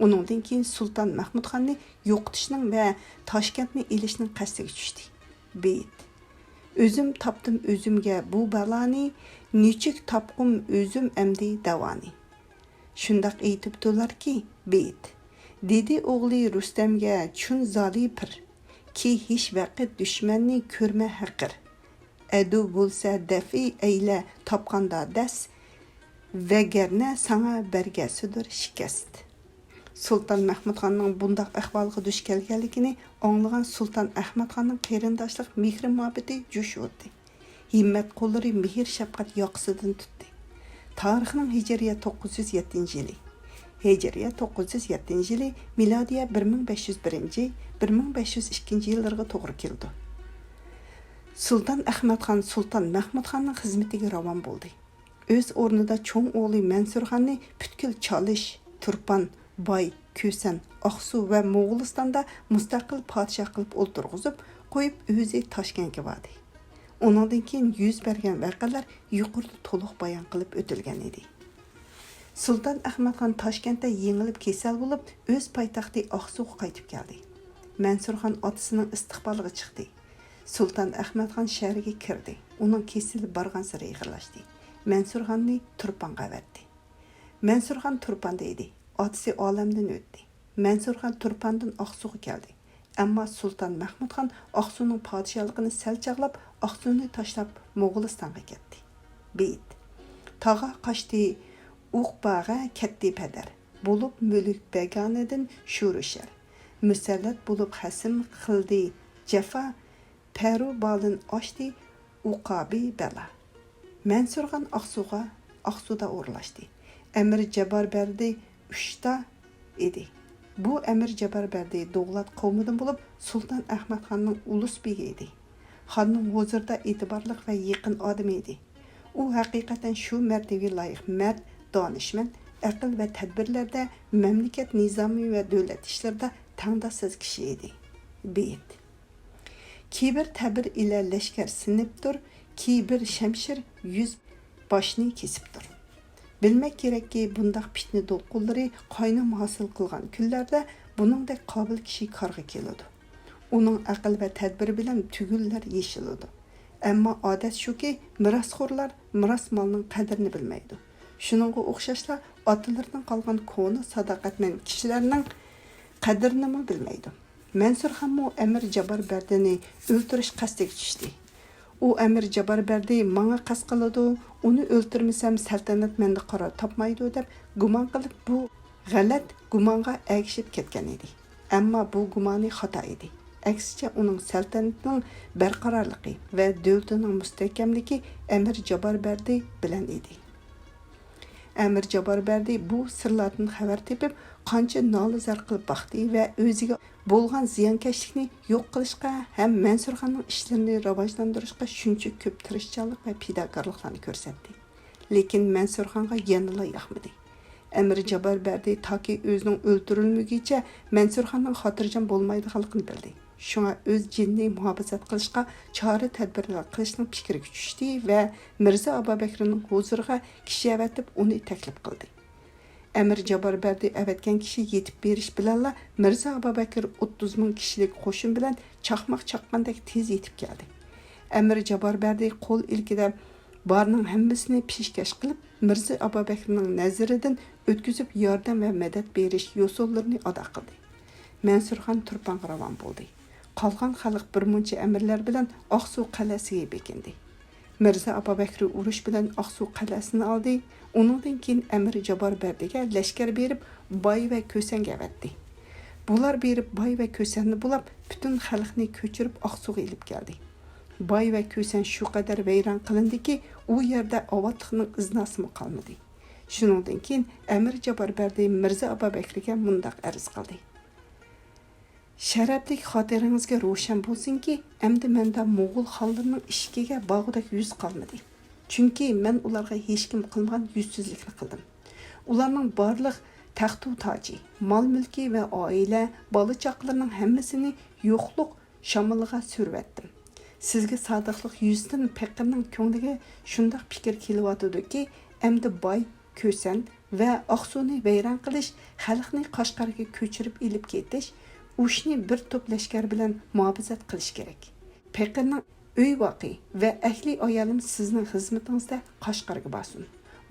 ئۇنىڭدىن كېيىن سۇلتان مەخمۇتخاننى يوقىتىشنىڭ ۋە تاشكەنتنى ئېلىشنىڭ قەستىگە چۈشتى. بېيىت. ئۆزۈم تاپتىم ئۆزۈمگە بۇ بالانى، نېچۈك تاپقۇم ئۆزۈم ئەمدى داۋانى. شۇنداق ئېيتىپتۇلاركى، بېيىت. دېدى ئوغلى رۇستەمگە چۈن زالى پىر، كى ھېچ ۋاقىت دۈشمەننى كۆرمە ھەقىر. ئەدۇ بولسا دەفئى ئەيلە تاپقاندا دەس، ۋەگەرنە ساڭا بەرگەسىدۇر شىكەست. سۇلتان مەخمۇتخاننىڭ بۇنداق ئەھۋالغا دۇچ كەلگەنلىكىنى ئاڭلىغان سۇلتان ئەخمەتخاننىڭ قېرىنداشلىق مېھرى مۇھەببىتى جۇش ئۇردى. ھىممەت قوللىرى مېھىر شەپقەت ياقىسىدىن تۇتتى. تارىخنىڭ ھىجرىيە توققۇز يۈز يەتتىنچى يىلى، ھىجرىيە توققۇز يۈز يەتتىنچى يىلى، مىلادىيە بىر مىڭ بەش يۈز بىرىنچى، بىر مىڭ بەش يۈز ئىككىنچى يىللىرىغا توغرا كېلىدۇ. سۇلتان ئەخمەتخان سۇلتان مەخمۇتخاننىڭ خىزمىتىگە راۋان بولدى. ئۆز ئورنىدا چوڭ ئوغلى مەنسۇرخاننى پۈتكۈل چالىش، تۇرپان، باي، كۈسەن، ئاقسۇ ۋە موغۇلىستاندا مۇستەقىل پادىشاھ قىلىپ ئولتۇرغۇزۇپ قويۇپ، ئۆزى تاشكەنتكە باردى. ئۇنىڭدىن كېيىن يۈز بەرگەن ۋەقەلەر يۇقىرىدا تولۇق بايان قىلىپ ئۆتۈلگەن ئىدى. سۇلتان ئەخمەتخان تاشكەنتتە يېڭىلىپ كېسەل بولۇپ، ئۆز پايتەختى ئاقسۇغا قايتىپ كەلدى. مەنسۇرخان ئاتىسىنىڭ ئىستىقبالىغا چىقتى. سۇلتان ئەخمەتخان شەھەرگە كىردى. ئۇنىڭ كېسىلى بارغانسېرى ئېغىرلاشتى. مەنسۇرخاننى تۇرپانغا ئەۋەتتى. مەنسۇرخان تۇرپاندا ئىدى. ئاتىسى ئالەمدىن ئۆتتى. مەنسۇرخان تۇرپاندىن ئاقسۇغا كەلدى. ئەمما سۇلتان مەھمۇدخان ئاقسۇنىڭ پادىشاھلىقىنى سەل چاغلاپ، ئاقسۇنى تاشلاپ موغۇلىستانغا كەتتى. بېيىت. تاغا قاچتى، ئۇقباغا كەتتى پەدەر. بولۇپ مۈلۈك بەگانىدىن شورۇشەر. مۇسەللەت بولۇپ خەسىم قىلدى جەپا، پەرۇ بالىن ئاشتى ئۇقابى بەلا. مەنسۇرخان ئاقسۇغا، ئاقسۇدا ئورۇنلاشتى. ئەمىر جاببار بەردى ئۇشتا ئىدى. بۇ ئەمىر جاببار بەردى دوغلات قوۋمىدىن بولۇپ، سۇلتان ئەخمەتخاننىڭ ئۇلۇس بېگى ئىدى. خاننىڭ ھۇزۇرىدا ئېتىبارلىق ۋە يېقىن ئادىمى ئىدى. ئۇ ھەقىقەتەن شۇ مەرتىۋىگە لايىق مەرد، دانىشمەن، ئەقىل ۋە تەدبىرلەردە، مەملىكەت نىزامى ۋە دۆلەت ئىشلىرىدا تەڭداشسىز كىشى ئىدى. بېيىت. كىبىر تەبىر ئىلە لەشكەر سىنىپتۇر، كىبىر شەمشىر يۈز باشنى كېسىپتۇر. بىلمەك كېرەككى، بۇنداق پىتنە دولقۇنلىرى قاينام ھاسىل قىلغان كۈنلەردە بۇنىڭدەك قابىل كىشى كارغا كېلىدۇ. ئۇنىڭ ئەقىل ۋە تەدبىرى بىلەن تۈگۈنلەر يېشىلىدۇ. ئەمما ئادەت شۇكى، مىراسخورلار مىراس مالنىڭ قەدرىنى بىلمەيدۇ. شۇنىڭغا ئوخشاشلا، ئاتىلىرىدىن قالغان كونا ساداقەتمەن كىشىلەرنىڭ قەدرىنىمۇ بىلمەيدۇ. مەنسۇرخانمۇ ئەمىر جاببار بەردىنى ئۆلتۈرۈش قەستىگە چۈشتى. ئۇ ئەمىر جاببار بەردى ماڭا قەست قىلىدۇ، ئۇنى ئۆلتۈرمىسەم سەلتەنەت مەندە قارار تاپمايدۇ دەپ گۇمان قىلىپ، بۇ غەلەت گۇمانغا ئەگىشىپ كەتكەن ئىدى. ئەمما بۇ گۇمانى خاتا ئىدى. ئەكسىچە، ئۇنىڭ سەلتەنىتىنىڭ بەرقارارلىقى ۋە دۆلىتىنىڭ مۇستەھكەملىكى ئەمىر جاببار بەردى بىلەن ئىدى. ئەمىر جاببار بەردى بۇ سىرلاردىن خەۋەر تېپىپ، قانچە نالە-زار قىلىپ باقتى ۋە ئۆزىگە بولغان زىيانكەشلىكنى يوق قىلىشقا ھەم مەنسۇرخاننىڭ ئىشلىرىنى راۋاجلاندۇرۇشقا شۇنچە كۆپ تىرىشچانلىق ۋە پىداكارلىقلارنى كۆرسەتتى. لېكىن مەنسۇرخانغا يەنىلا ياقمىدى. ئەمىر جاببار بەردى تاكى ئۆزىنىڭ ئۆلتۈرۈلمىگۈچە مەنسۇرخاننىڭ خاتىرجەم بولمايدىغانلىقىنى بىلدى. شۇڭا ئۆز جېنىنى مۇھاپىزەت قىلىشقا چارە-تەدبىرلەر قىلىشنىڭ پىكرىگە چۈشتى ۋە مىرزا ئابابەكرىنىڭ ھۇزۇرىغا كىشى ئەۋەتىپ ئۇنى تەكلىپ قىلدى. ئەمىر جاببار بەردى ئەۋەتكەن كىشى يېتىپ بېرىش بىلەنلا مىرزا ئابابەكرى ئوتتۇز مىڭ كىشىلىك قوشۇن بىلەن چاقماق چاققاندەك تېز يېتىپ كەلدى. ئەمىر جاببار بەردى قول ئىلكىدە بارنىڭ ھەممىسىنى پېشكەش قىلىپ، مىرزا ئابابەكرىنىڭ نەزىرىدىن ئۆتكۈزۈپ ياردەم ۋە مەدەت بېرىش يوسۇنلىرىنى ئادا قىلدى. مەنسۇرخان تۇرپانغا راۋان بولدى. قالغان خەلق بىرمۇنچە ئەمىرلەر بىلەن ئاقسۇ قەلئەسىگە بېكىندى. مىرزا ئابابەكرى ئۇرۇش بىلەن ئاقسۇ قەلئەسىنى ئالدى. ئۇنىڭدىن كېيىن ئەمىر جاببار بەردىگە لەشكەر بېرىپ، باي ۋە كۆسەنگە ئەۋەتتى. بۇلار بېرىپ باي ۋە كۆسەننى بۇلاپ، پۈتۈن خەلقنى كۆچۈرۈپ ئاقسۇغا ئېلىپ كەلدى. باي ۋە كۆسەن شۇ قەدەر ۋەيران قىلىندىكى، ئۇ يەردە ئاۋاتلىقنىڭ ئىزناسىمۇ قالمىدى. شۇنىڭدىن كېيىن ئەمىر جاببار بەردى مىرزا ئابابەكرىگە مۇنداق ئەرز قىلدى. شەرەپلىك خاتىرىڭىزگە روشەن بولسۇنكى، ئەمدى مەندە موغۇل خانلىرىنىڭ ئىشىكىگە بارغۇدەك يۈز قالمىدى. چۈنكى مەن ئۇلارغا ھېچكىم قىلمىغان يۈزسىزلىكنى قىلدىم. ئۇلارنىڭ بارلىق تەختۇ تاجى، مال مۈلكى ۋە ئائىلە، بالا چاقىلىرىنىڭ ھەممىسىنى يوقلۇق شامىلىغا سۈرۈۋەتتىم. سىزگە سادىقلىق يۈزىسىدىن پېقىرنىڭ كۆڭلىگە شۇنداق پىكىر كېلىۋاتىدۇكى، ئەمدى باي، كۆسەن ۋە ئاقسۇنى ۋەيران قىلىش، خەلقنى قەشقەرگە كۆچۈرۈپ ئېلىپ كېتىش، ئۇ ئىشنى بىر توپ لەشكەر بىلەن مۇھاپىزەت قىلىش كېرەك. پېقىرنىڭ ئۆي-ۋاقى ۋە ئەھلى-ئايالىم سىزنىڭ خىزمىتىڭىزدە قەشقەرگە بارسۇن.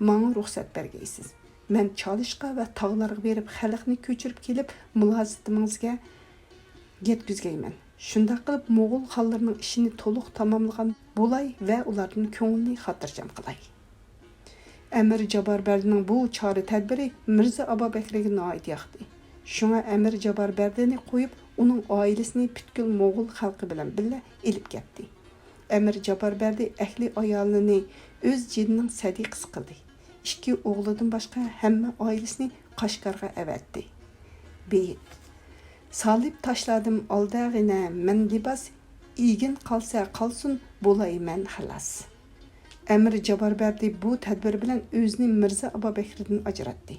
ماڭا رۇخسەت بەرگەيسىز. مەن چالىشقا ۋە تاغلارغا بېرىپ خەلقنى كۆچۈرۈپ كېلىپ مۇلازىمىڭىزگە يەتكۈزگەيمەن. شۇنداق قىلىپ موغۇل خانلىرىنىڭ ئىشىنى تولۇق تاماملىغان بولاي ۋە ئۇلاردىن كۆڭلىنى خاتىرجەم قىلاي. ئەمىر جاببار بەردىنىڭ بۇ چارە-تەدبىرى مىرزا ئابابەكرىگە ناھايىتى ياقتى. شۇڭا ئەمىر جاببار بەردىنى قويۇپ، ئۇنىڭ ئائىلىسىنى پۈتكۈل موغۇل خەلقى بىلەن بىللە ئېلىپ كەتتى. ئەمىر جاببار بەردى ئەھلى ئايالىنى ئۆز جېنىنىڭ سەدىقىسى قىلدى. ئىككى ئوغلىدىن باشقا ھەممە ئائىلىسىنى قەشقەرگە ئەۋەتتى. بېيىت. سالىپ تاشلادىم ئالداغىنە مەن لىباس، ئىگىن قالسا قالسۇن، بولايمەن خالاس. ئەمىر جاببار بەردى بۇ تەدبىر بىلەن ئۆزىنى مىرزا ئابابەكرىدىن ئاجراتتى.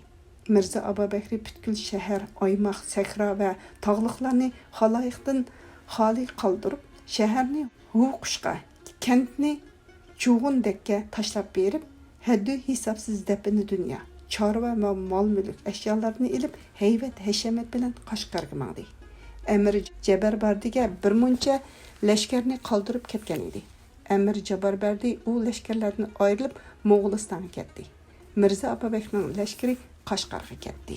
مىرزا ئابابەكرى پۈتكۈل شەھەر، ئايماق، سەھرا ۋە تاغلىقلارنى خالايىقتىن خالىي قالدۇرۇپ، شەھەرنى ھۇۋقۇشقا، كەنتنى چۇغۇندەككە تاشلاپ بېرىپ، ھەددى ھېسابسىز دەپنە دۇنيا، چارۋا ۋە مال-مۈلۈك ئەشيالارنى ئېلىپ، ھەيۋەت-ھەشەمەت بىلەن قەشقەرگە ماڭدى. ئەمىر جاباربەردىگە بىر مۇنچە لەشكەرنى قالدۇرۇپ كەتكەن ئىدى. ئەمىر جاباربەردى ئۇ لەشكەرلەردىن ئايرىلىپ، موغۇلىستانغا كەتتى. مىرزا ئابابەكنىڭ لەشكىرى قەشقەرگە كەتتى.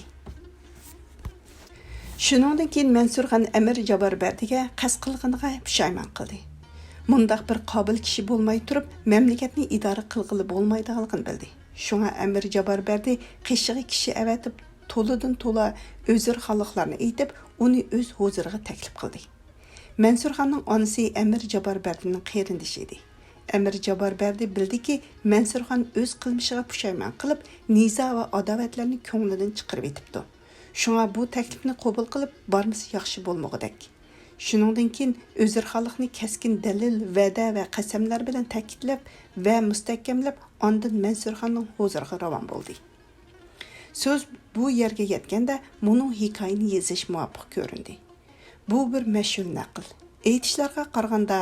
شۇنىڭدىن كېيىن مەنسۇرخان ئەمىر جاباربەردىگە قەست قىلغىنىغا پۇشايمان قىلدى. مۇنداق بىر قابىل كىشى بولماي تۇرۇپ، مەملىكەتنى ئىدارە قىلغىلى بولمايدىغانلىقىنى بىلدى. شۇڭا ئەمىر جاباربەردى قېشىغا كىشى ئەۋەتىپ، تولىدىن تولا ئۆزرىخانلىقلارنى ئېيتىپ، ئۇنى ئۆز ھۇزۇرىغا تەكلىپ قىلدى. مەنسۇرخاننىڭ ئانىسى ئەمىر جاباربەردىنىڭ قېرىندىشى ئىدى. ئەمىر جاباربەردى بىلدىكى، مەنسۇرخان ئۆز قىلمىشىغا پۇشايمان قىلىپ، نىزا ۋە ئاداۋەتلەرنى كۆڭلىدىن چىقىرىۋېتىپتۇ. شۇڭا بۇ تەكلىپنى قوبۇل قىلىپ، بارمىسا ياخشى بولمىغۇدەك. شۇنىڭدىن كېيىن ئۆزرىخانلىقنى كەسكىن دەلىل، ۋەدە ۋە قەسەملەر بىلەن تەكىتلەپ ۋە مۇستەھكەملەپ، ئاندىن مەنسۇرخاننىڭ ھۇزۇرىغا راۋان بولدى. سۆز بۇ يەرگە يەتكەندە، مۇنۇ ھېكايىنى يېزىش مۇۋاپىق كۆرۈندى. بۇ بىر مەشھۇر نەقىل. ئېيتىشلارغا قارىغاندا،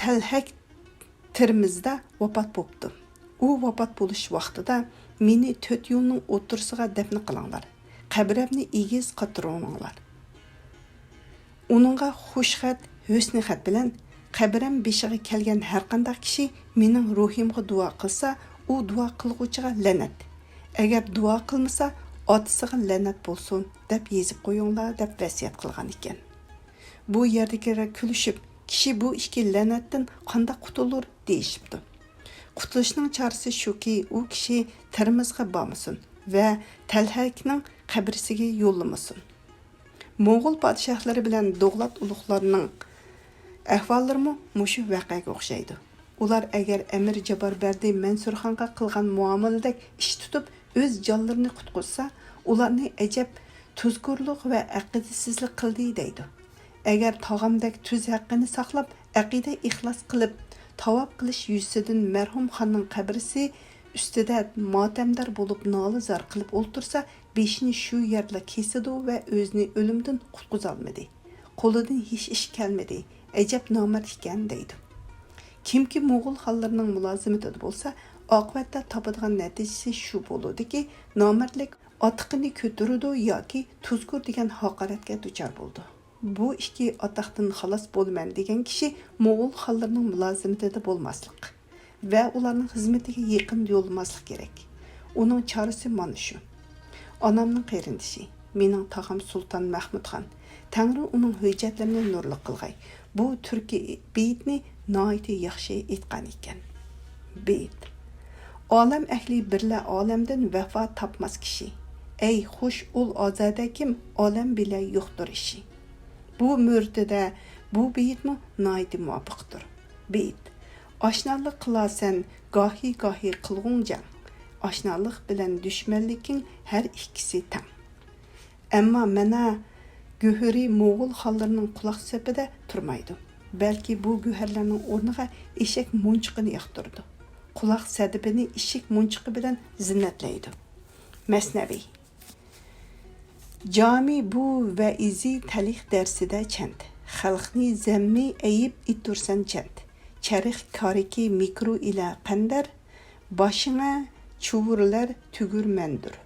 تەلھەك تىرمىزدا ۋاپات بوپتۇ. ئۇ ۋاپات بولۇش ۋاقتىدا، مېنى تۆت يولنىڭ ئوتتۇرىسىغا دەپنە قىلىڭلار، قەبرەمنى ئېگىز قاتۇرۇۋېلىڭلار. ئۇنىڭغا خۇش خەت، ھۆسنى خەت بىلەن، قەبرەم بېشىغا كەلگەن ھەرقانداق كىشى مېنىڭ روھىمغا دۇئا قىلسا، ئۇ دۇئا قىلغۇچىغا لەنەت، ئەگەر دۇئا قىلمىسا، ئاتىسىغا لەنەت بولسۇن، دەپ يېزىپ قويۇڭلار، دەپ ۋەسىيەت قىلغان ئىكەن. بۇ يەردىكىلەر كۈلۈشۈپ، كىشى بۇ ئىككى لەنەتتىن قانداق قۇتۇلۇر؟ دېيىشىپتۇ. قۇتۇلۇشنىڭ چارىسى شۇكى، ئۇ كىشى تىرمىزغا بارمىسۇن ۋە تەلھەكنىڭ قەبرىسىگە يوللىمىسۇن. موڭغۇل پادىشاھلىرى بىلەن دوغلات ئۇلۇغلارنىڭ ئەھۋاللىرىمۇ مۇشۇ ۋەقەگە ئوخشايدۇ. ئۇلار ئەگەر ئەمىر جاباربەردى مەنسۇرخانغا قىلغان مۇئامىلىدەك ئىش تۇتۇپ، ئۆز جانلىرىنى قۇتقۇزسا، ئۇلارنى ئەجەب تۇزكورلۇق ۋە ئەقىدىسىزلىك قىلدى دەيدۇ. ئەگەر تاغامدەك تۈز ھەققىنى ساقلاپ، ئەقىدە ئىخلاس قىلىپ، تاۋاپ قىلىش يۈزىسىدىن مەرھۇم خاننىڭ قەبرىسى ئۈستىدە ماتەمدار بولۇپ، نالە-زار قىلىپ ئولتۇرسا، بېشىنى شۇ يەردىلا كېسىدۇ ۋە ئۆزىنى ئۆلۈمدىن قۇتقۇزالمىدى. قولىدىن ھېچ ئىش كەلمىدى. ئەجەب نامەرد ئىكەن دەيدۇ. كىمكى موغۇل خانلىرىنىڭ مۇلازىمىتىدە بولسا، ئاقىۋەتتە تاپىدىغان نەتىجىسى شۇ بولىدۇكى، نامەردلىك ئاتىقىنى كۆتۈرىدۇ ياكى تۇزكور دېگەن ھاقارەتكە دۇچار بولىدۇ. بۇ ئىككى ئاتاقتىن خالاس بولىمەن دېگەن كىشى موغۇل خانلىرىنىڭ مۇلازىمىتىدە بولماسلىق ۋە ئۇلارنىڭ خىزمىتىگە يېقىن يولىماسلىق كېرەك. ئۇنىڭ چارىسى مانا شۇ. ئانامنىڭ قېرىندىشى، مېنىڭ تاغام سۇلتان مەخمۇتخان، تەڭرى ئۇنىڭ ھۆججەتلىرىنى نۇرلۇق قىلغاي، بۇ تۈركىي بېيىتنى ناھايىتى ياخشى ئېيتقان ئىكەن. بېيىت. ئالەم ئەھلى بىرلە ئالەمدىن ۋەپا تاپماس كىشى. ئەي خۇش ئۇل ئازادە كىم، ئالەم بىلە يوقتۇر ئىشى. بۇ مۆرىتىدە بۇ بېيىتمۇ ناھايىتى مۇۋاپىقتۇر. بېيىت. ئاشنالىق قىلارسەن گاھى-گاھى قىلغۇڭ جەڭ، ئاشنالىق بىلەن دۈشمەنلىكىڭ ھەر ئىككىسى تەڭ. ئەمما مەنە گۆھىرى موغۇل خانلىرىنىڭ قۇلاق سېپىدە تۇرمايدۇ، بەلكى بۇ گۆھەرلەرنىڭ ئورنىغا ئېشەك مۇنچىقىنى ياقتۇرىدۇ، قۇلاق سەدىپىنى ئىشىك مۇنچىقى بىلەن زىننەتلەيدۇ. مەسنەۋى. جامى بۇ ۋەئىزى تەلىخ دەرسىدە چەنت، خەلقنى زەممى ئەيىب ئېتتۇرسەن چەنت، چەرخ كارىكى مىكرو ئىلە قەندەر، باشىڭە چۇۋۇرلەر تۈگۈرمەندۇر.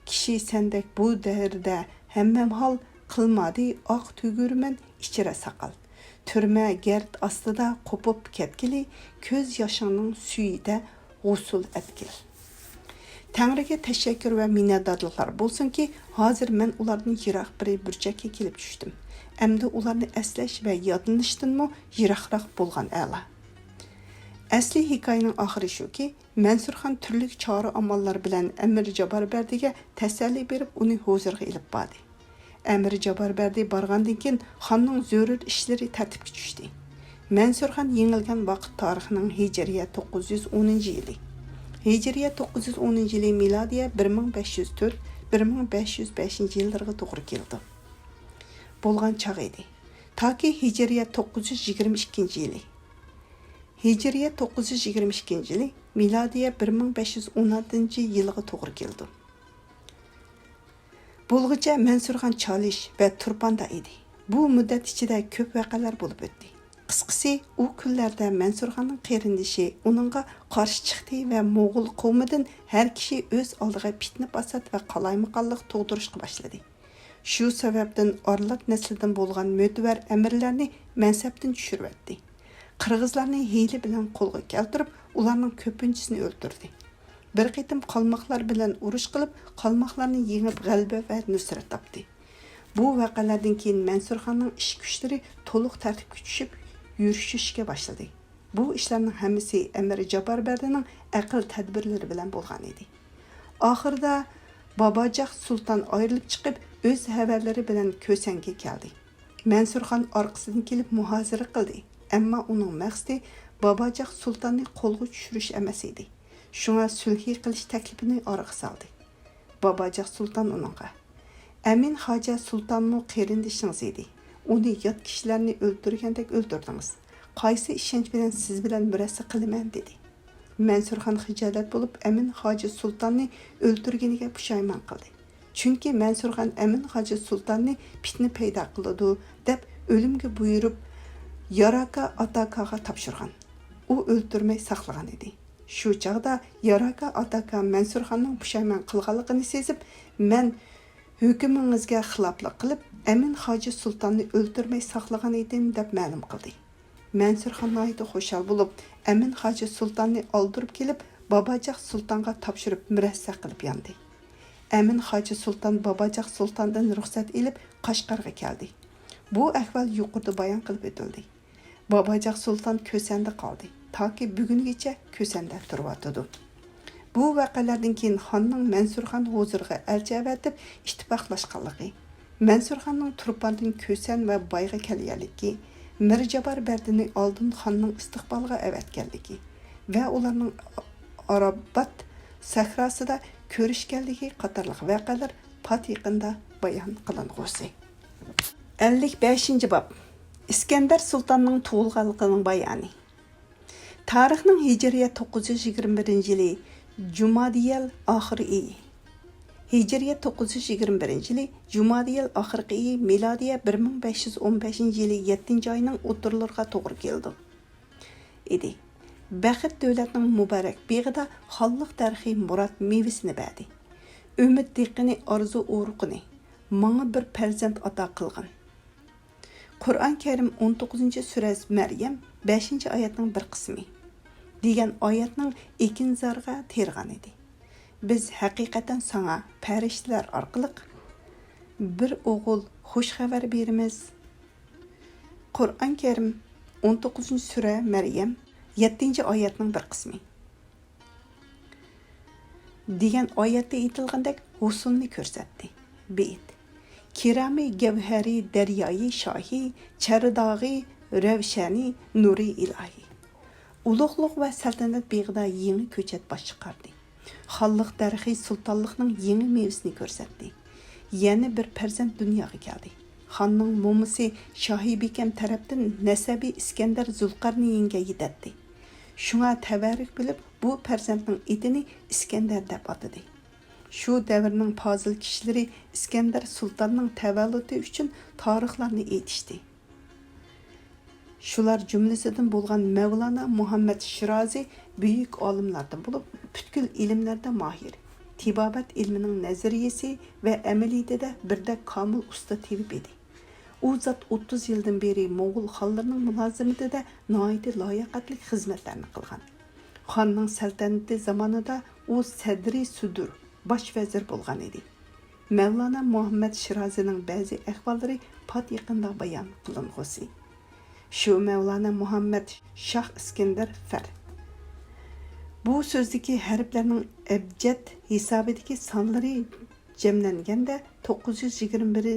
كىشى سەندەك بۇ دەۋردە ھەممەمھال، قىلمادى ئاق تۈگۈرمەن ئىچرە ساقال. تۈرمە گەرد ئاستىدا قوپۇپ كەتكىلى، كۆز ياشىڭنىڭ سۈيىدە غۇسۇل ئەتكىل. تەڭرىگە تەشەككۈر ۋە مىننەتدارلىقلار بولسۇنكى، ھازىر مەن ئۇلاردىن يىراق بىر بۇرجەككە كېلىپ چۈشتۈم. ئەمدى ئۇلارنى ئەسلەش ۋە يادلىنىشتىنمۇ يىراقراق بولغان ئەلا. ئەسلى ھېكايىنىڭ ئاخىرى شۇكى، مەنسۇرخان تۈرلۈك چارە-ئاماللار بىلەن ئەمىر جاباربەردىگە تەسەللى بېرىپ، ئۇنى ھۇزۇرىغا ئېلىپ باردى. ئەمىر جاباربەردى بارغاندىن كېيىن، خاننىڭ زۆرۈر ئىشلىرى تەرتىپكە چۈشتى. مەنسۇرخان يېڭىلگەن ۋاقىت تارىخىنىڭ ھىجرىيە توققۇز يۈز ئونىنچى يىلى، ھىجرىيە توققۇز يۈز ئونىنچى يىلى، مىلادىيە بىر مىڭ بەش يۈز تۆت، بىر مىڭ بەش يۈز بەشىنچى يىللىرىغا توغرا كېلىدۇ. بولغان چاغ ئىدى. تاكى ھىجرىيە توققۇز يۈز يىگىرمە ئىككىنچى يىلى. ھىجرىيە توققۇز يۈز يىگىرمە ئىككىنچى يىلى، مىلادىيە بىر مىڭ بەش يۈز ئون ئالتىنچى يىلىغا توغرا كېلىدۇ. بولغۇچە مەنسۇرخان چالىش ۋە تۇرپاندا ئىدى. بۇ مۇددەت ئىچىدە كۆپ ۋەقەلەر بولۇپ ئۆتتى. قىسقىسى، ئۇ كۈنلەردە مەنسۇرخاننىڭ قېرىندىشى ئۇنىڭغا قارشى چىقتى ۋە موغۇل قوۋمىدىن ھەر كىشى ئۆز ئالدىغا پىتنە-پاسات ۋە قالايمىقانلىق تۇغدۇرۇشقا باشلىدى. شۇ سەۋەبتىن ئارىلات نەسلىدىن بولغان مۆتىۋەر ئەمىرلەرنى مەنسەپتىن چۈشۈرۈۋەتتى. قىرغىزلارنى ھىيلە بىلەن قولغا كەلتۈرۈپ، ئۇلارنىڭ كۆپىنچىسىنى ئۆلتۈردى. بىر قېتىم قالماقلار بىلەن ئۇرۇش قىلىپ، قالماقلارنى يېڭىپ، غەلىبە ۋە نۇسرەت تاپتى. بۇ ۋەقەلەردىن كېيىن مەنسۇرخاننىڭ ئىش كۈچلىرى تولۇق تەرتىپكە چۈشۈپ، يۈرۈشۈشكە باشلىدى. بۇ ئىشلارنىڭ ھەممىسى ئەمىر جاباربەردىنىڭ ئەقىل تەدبىرلىرى بىلەن بولغان ئىدى. ئاخىرىدا باباجاق سۇلتان ئايرىلىپ چىقىپ، ئۆز ھەۋەلىرى بىلەن كۆسەنگە كەلدى. مەنسۇرخان ئارقىسىدىن كېلىپ مۇھازىرە قىلدى، ئەمما ئۇنىڭ مەقسىتى باباجاق سۇلتاننى قولغا چۈشۈرۈش ئەمەس ئىدى. شۇڭا سۈلھى قىلىش تەكلىپىنى ئارىغا سالدى. باباجاق سۇلتان ئۇنىڭغا، ئەمىن خاجە سۇلتانمۇ قېرىندىشىڭىز ئىدى. ئۇنى يات كىشىلەرنى ئۆلتۈرگەندەك ئۆلتۈردىڭىز. قايسى ئىشەنچ بىلەن سىز بىلەن مۇرەسسە قىلىمەن؟ دېدى. مەنسۇرخان خىجالەت بولۇپ، ئەمىن خاجە سۇلتاننى ئۆلتۈرگىنىگە پۇشايمان قىلدى. چۈنكى مەنسۇرخان ئەمىن خاجە سۇلتاننى پىتنە پەيدا قىلىدۇ، دەپ ئۆلۈمگە بۇيرۇپ، ياراكا ئاتاكاغا تاپشۇرغان. ئۇ ئۆلتۈرمەي ساقلىغان ئىدى. شۇ چاغدا ياراكا ئاتاكا مەنسۇرخاننىڭ پۇشايمان قىلغانلىقىنى سېزىپ، مەن ھۆكۈمىڭىزگە خىلاپلىق قىلىپ، ئەمىن خاجە سۇلتاننى ئۆلتۈرمەي ساقلىغان ئىدىم، دەپ مەلۇم قىلدى. مەنسۇرخان ناھايىتى خۇشال بولۇپ، ئەمىن خاجە سۇلتاننى ئالدۇرۇپ كېلىپ، باباجاق سۇلتانغا تاپشۇرۇپ، مۇرەسسە قىلىپ ياندى. ئەمىن خاجە سۇلتان باباجاق سۇلتاندىن رۇخسەت ئېلىپ، قەشقەرگە كەلدى. بۇ ئەھۋال يۇقىرىدا بايان قىلىپ ئۆتۈلدى. باباجاق سۇلتان كۆسەندە قالدى. تاكى بۈگۈنگىچە كۆسەندە تۇرۇۋاتىدۇ. بۇ ۋەقەلەردىن كېيىن خاننىڭ مەنسۇرخان ھۇزۇرىغا ئەلچى ئەۋەتىپ ئىتتىپاقلاشقانلىقى، مەنسۇرخاننىڭ تۇرپاندىن كۆسەن ۋە بايغا كەلگەنلىكى، مىر جابار بەردىنى ئالدىن خاننىڭ ئىستىقبالىغا ئەۋەتكەنلىكى ۋە ئۇلارنىڭ ئارابات سەھراسىدا كۆرۈشكەنلىكى قاتارلىق ۋەقەلەر پات يېقىندا بايان قىلىنغۇسى. ئەللىك بەشىنچى باب. ئىسكەندەر سۇلتاننىڭ تۇغۇلغانلىقىنىڭ بايانى. تارىخنىڭ ھىجرىيە توققۇز يۈز يىگىرمە بىرىنچى يىلى جۇمادىيەل ئاخىر ئېيى. ھىجرىيە توققۇز يۈز يىگىرمە بىرىنچى يىلى جۇمادىيەل ئاخىرقى ئېيى، مىلادىيە بىر مىڭ بەش يۈز ئون بەشىنچى يىلى يەتتىنچى ئاينىڭ ئوتتۇرىلىرىغا توغرا كېلىدۇ. ئىدى. بەخت دۆلەتنىڭ مۇبارەك بېغىدا خانلىق دەرىخى مۇراد مېۋىسىنى بەردى. ئۈمىد دېقىنى، ئارزۇ ئۇرۇقىنى، ماڭا بىر پەرزەنت ئاتا قىلغىن. قۇرئان كەرىم ئون توققۇزىنچى سۈرە مەريەم بەشىنچى ئايەتنىڭ بىر قىسمى دېگەن ئايەتنىڭ ئېكىنزارغا تېرىغان ئىدى. بىز ھەقىقەتەن ساڭا پەرىشتىلەر ئارقىلىق بىر ئوغۇل خۇش خەۋەر بېرىمىز. قۇرئان كەرىم ئون توققۇزىنچى سۈرە مەريەم يەتتىنچى ئايەتنىڭ بىر قىسمى دېگەن ئايەتتە ئېيتىلغاندەك ھوسۇلنى كۆرسەتتى. بېيىت. كىرامى گەۋھەرى دەريايى شاھى، چەرداغى رەۋشەنى نۇرى ئىلاھى. ئۇلۇغلۇق ۋە سەلتەنەت بېغىدا يېڭى كۆچەت باش چىقاردى. خانلىق دەرىخى سۇلتانلىقنىڭ يېڭى مېۋىسىنى كۆرسەتتى. يەنە بىر پەرزەنت دۇنياغا كەلدى. خاننىڭ مومىسى شاھى بېكەم تەرەپتىن نەسەبى ئىسكەندەر زۇلقەرنەينگە يېتەتتى. شۇڭا تەۋەررۈك بىلىپ، بۇ پەرزەنتنىڭ ئېتىنى ئىسكەندەر دەپ ئاتىدى. شۇ دەۋرنىڭ پازىل كىشىلىرى ئىسكەندەر سۇلتاننىڭ تەۋەللۇتى ئۈچۈن تارىخلارنى ئېيتىشتى. شۇلار جۈملىسىدىن بولغان مەۋلانا مۇھەممەد شىرازى بۈيۈك ئالىملاردىن بولۇپ، پۈتكۈل ئىلىملەردە ماھىر، تېبابەت ئىلمىنىڭ نەزەرىيىسى ۋە ئەمەلىيىتىدە بىردەك كامىل ئۇستا تېۋىپ ئىدى. ئۇ زات ئوتتۇز يىلدىن بېرى موڭغۇل خانلىرىنىڭ مۇلازىمىتىدە ناھايىتى لاياقەتلىك خىزمەتلەرنى قىلغان. خاننىڭ سەلتەنىتى زامانىدا ئۇ سەدرى سۇدۇر، باش ۋەزىر بولغان ئىدى. مەۋلانا مۇھەممەد شىرازىنىڭ بەزى ئەھۋاللىرى پات يېقىندا بايان قىلىنغۇسى. شۇ مەۋلانا مۇھەممەد شاھ ئىسكەندەر فەر. بۇ سۆزدىكى ھەرپلەرنىڭ ئەبجەد ھېسابىدىكى سانلىرى جەملەنگەندە توققۇز يۈز يىگىرمە بىر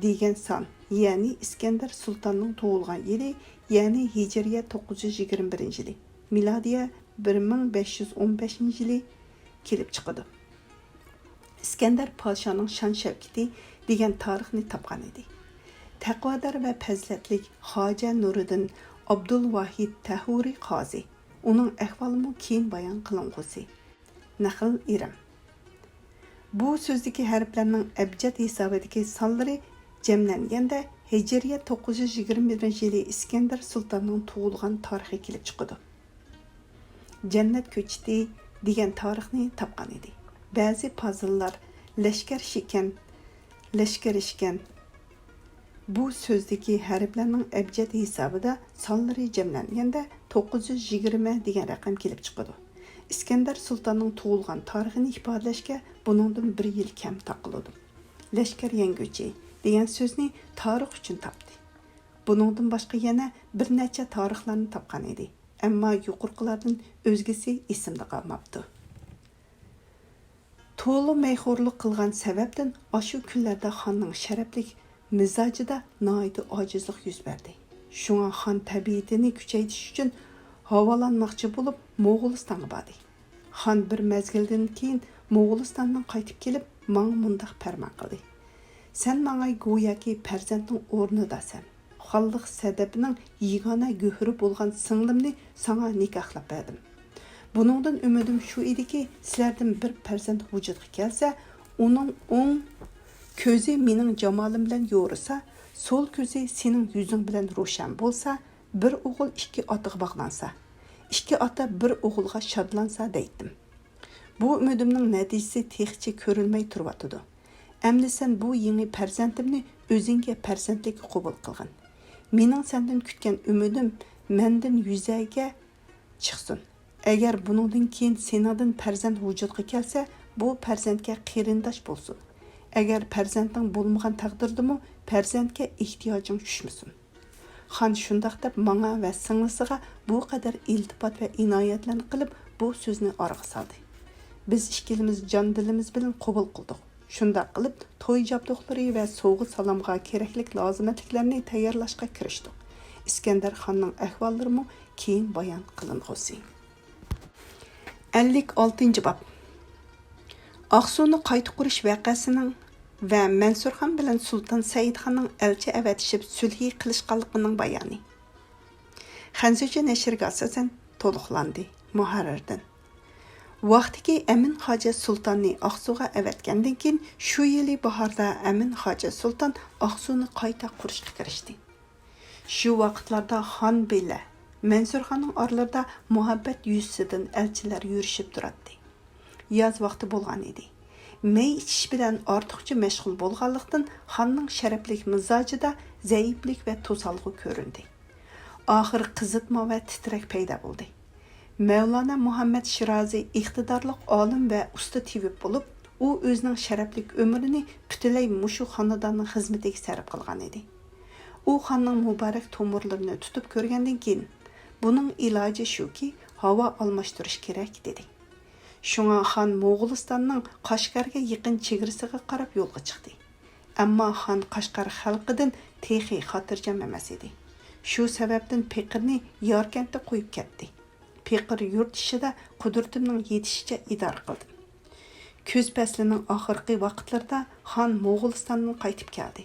دېگەن سان، يەنى ئىسكەندەر سۇلتاننىڭ تۇغۇلغان يىلى، يەنى ھىجرىيە توققۇز يۈز يىگىرمە بىرىنچى يىلى، مىلادىيە بىر مىڭ بەش يۈز ئون بەشىنچى يىلى كېلىپ چىقىدۇ. ئىسكەندەر پادىشاھنىڭ شان-شەۋكىتى دېگەن تارىخنى تاپقان ئىدى. تەقۋادار ۋە پەزىلەتلىك خاجە نۇرىدىن ئابدۇلۋاھىد تەھۇرى قازى، ئۇنىڭ ئەھۋالىمۇ كېيىن بايان قىلىنغۇسى. نەخل ئىرىم. بۇ سۆزدىكى ھەرپلەرنىڭ ئەبجەد ھېسابىدىكى سانلىرى جەملەنگەندە ھىجرىيە توققۇز يۈز يىگىرمە بىرىنچى يىلى ئىسكەندەر سۇلتاننىڭ تۇغۇلغان تارىخى كېلىپ چىقىدۇ. جەننەت كۆچىتى دېگەن تارىخنى تاپقان ئىدى. بەزى پازىللار لەشكەر شىكەن، لەشكەر ئىشكەن، بۇ سۆزدىكى ھەرپلەرنىڭ ئەبجەد ھېسابىدا سانلىرى جەملەنگەندە توققۇز يۈز يىگىرمە دېگەن رەقەم كېلىپ چىقىدۇ. ئىسكەندەر سۇلتاننىڭ تۇغۇلغان تارىخىنى ئىپادىلەشكە بۇنىڭدىن بىر يىل كەم تاقىلىدۇ. لەشكەر يەڭگۈچى دېگەن سۆزنى تارىخ ئۈچۈن تاپتى. بۇنىڭدىن باشقا يەنە بىر نەچچە تارىخلارنى تاپقان ئىدى، ئەمما يۇقىرىقىلاردىن ئۆزگىسى ئېسىمدە قالماپتۇ. تولا مەيخورلۇق قىلغان سەۋەبتىن ئاشۇ كۈنلەردە خاننىڭ شەرەپلىك مىزاجىدا ناھايىتى ئاجىزلىق يۈز بەردى. شۇڭا خان تەبىئىتىنى كۈچەيتىش ئۈچۈن ھاۋالانماقچى بولۇپ موغۇلىستانغا باردى. خان بىر مەزگىلدىن كېيىن موغۇلىستاندىن قايتىپ كېلىپ ماڭا مۇنداق پەرمان قىلدى: سەن ماڭا گوياكى پەرزەنتنىڭ ئورنىداسەن. خانلىق سەدەپىنىڭ يېگانە گۆھىرى بولغان سىڭلىمنى ساڭا نىكاھلاپ بەردىم. بۇنىڭدىن ئۈمىدىم شۇ ئىدىكى، سىلەردىن بىر پەرزەنت ۋۇجۇدقا كەلسە، ئۇنىڭ ئوڭ كۆزى مېنىڭ جامالىم بىلەن يورۇسا، سول كۆزى سېنىڭ يۈزۈڭ بىلەن روشەن بولسا، بىر ئوغۇل ئىككى ئاتىغا باغلانسا، ئىككى ئاتا بىر ئوغۇلغا شادلانسا دەيتتىم. بۇ ئۈمىدىمنىڭ نەتىجىسى تېخىچە كۆرۈلمەي تۇرۇۋاتىدۇ. ئەمدى سەن بۇ يېڭى پەرزەنتىمنى ئۆزۈڭگە پەرزەنتلىككە قوبۇل قىلغىن. مېنىڭ سەندىن كۈتكەن ئۈمىدىم مەندىن يۈزەرگە چىقسۇن. ئەگەر بۇنىڭدىن كېيىن سېنىڭدىن پەرزەنت ۋۇجۇدقا كەلسە، بۇ پەرزەنتكە قېرىنداش بولسۇن. ئەگەر پەرزەنتىڭ بولمىغان تەقدىردىمۇ پەرزەنتكە ئېھتىياجىڭ چۈشمىسۇن. خان شۇنداق دەپ ماڭا ۋە سىڭلىسىغا بۇ قەدەر ئىلتىپات ۋە ئىنايەتلەرنى قىلىپ، بۇ سۆزنى ئارىغا سالدى. بىز ئىككىلىمىز جان دىلىمىز بىلەن قوبۇل قىلدۇق. شۇنداق قىلىپ، توي جابدۇقلىرى ۋە سوۋغا سالامغا كېرەكلىك لازىمەتلىكلەرنى تەييارلاشقا كىرىشتۇق. ئىسكەندەر خاننىڭ ئەھۋاللىرىمۇ كېيىن بايان قىلىنغۇسى. ئەللىك ئالتىنچى باب. ئاقسۇنى قايتا قۇرۇش ۋەقەسىنىڭ ۋە مەنسۇرخان بىلەن سۇلتان سەئىدخاننىڭ ئەلچى ئەۋەتىشىپ سۈلھى قىلىشقانلىقىنىڭ بايانى. خەنزۇچە نەشرىگە ئاساسەن تولۇقلاندى. مۇھەررىردىن. ۋاقتىكى ئەمىن خاجە سۇلتاننى ئاقسۇغا ئەۋەتكەندىن كېيىن، شۇ يىلى باھاردا ئەمىن خاجە سۇلتان ئاقسۇنى قايتا قۇرۇشقا كىرىشتى. شۇ ۋاقىتلاردا خان بىلە مەنسۇرخاننىڭ ئارىلىرىدا مۇھەببەت يۈزىسىدىن ئەلچىلەر يۈرۈشۈپ تۇراتتى. ياز ۋاقتى بولغان ئىدى. مەي ئىچىش بىلەن ئارتۇقچە مەشغۇل بولغانلىقتىن، خاننىڭ شەرەپلىك مىزاجىدا زەئىپلىك ۋە توسالغۇ كۆرۈندى. ئاخىر قىزىتما ۋە تىترەك پەيدا بولدى. مەۋلانا مۇھەممەد شىرازى ئىقتىدارلىق ئالىم ۋە ئۇستا تېۋىپ بولۇپ، ئۇ ئۆزىنىڭ شەرەپلىك ئۆمرىنى پۈتۈنلەي مۇشۇ خانىداننىڭ خىزمىتىگە سەرپ قىلغان ئىدى. ئۇ خاننىڭ مۇبارەك تومۇرلىرىنى تۇتۇپ كۆرگەندىن كېيىن، بۇنىڭ ئىلاجى شۇكى، ھاۋا ئالماشتۇرۇش كېرەك، دېدى. شۇڭا خان موغۇلىستاننىڭ قەشقەرگە يېقىن چېگرىسىغا قاراپ يولغا چىقتى. ئەمما خان قەشقەر خەلقىدىن تېخى خاتىرجەم ئەمەس ئىدى. شۇ سەۋەبتىن پېقىرنى ياركەنتتە قويۇپ كەتتى. پېقىر يۇرت ئىچىدە قۇدرىتىمنىڭ يېتىشىچە ئىدارە قىلدىم. كۈز پەسلىنىڭ ئاخىرقى ۋاقىتلىرىدا خان موغۇلىستاندىن قايتىپ كەلدى.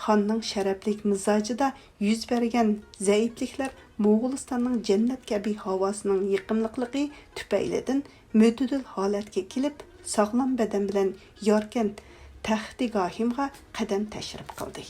خاننىڭ شەرەپلىك مىزاجىدا يۈز بەرگەن زەئىپلىكلەر موغۇلىستاننىڭ جەننەت كەبى ھاۋاسىنىڭ يېقىملىقلىقى تۈپەيلىدىن مۆتىدىل ھالەتكە كېلىپ، ساغلام بەدەن بىلەن ياركەنت تەختىگاھىمغا قەدەم تەشرىپ قىلدى.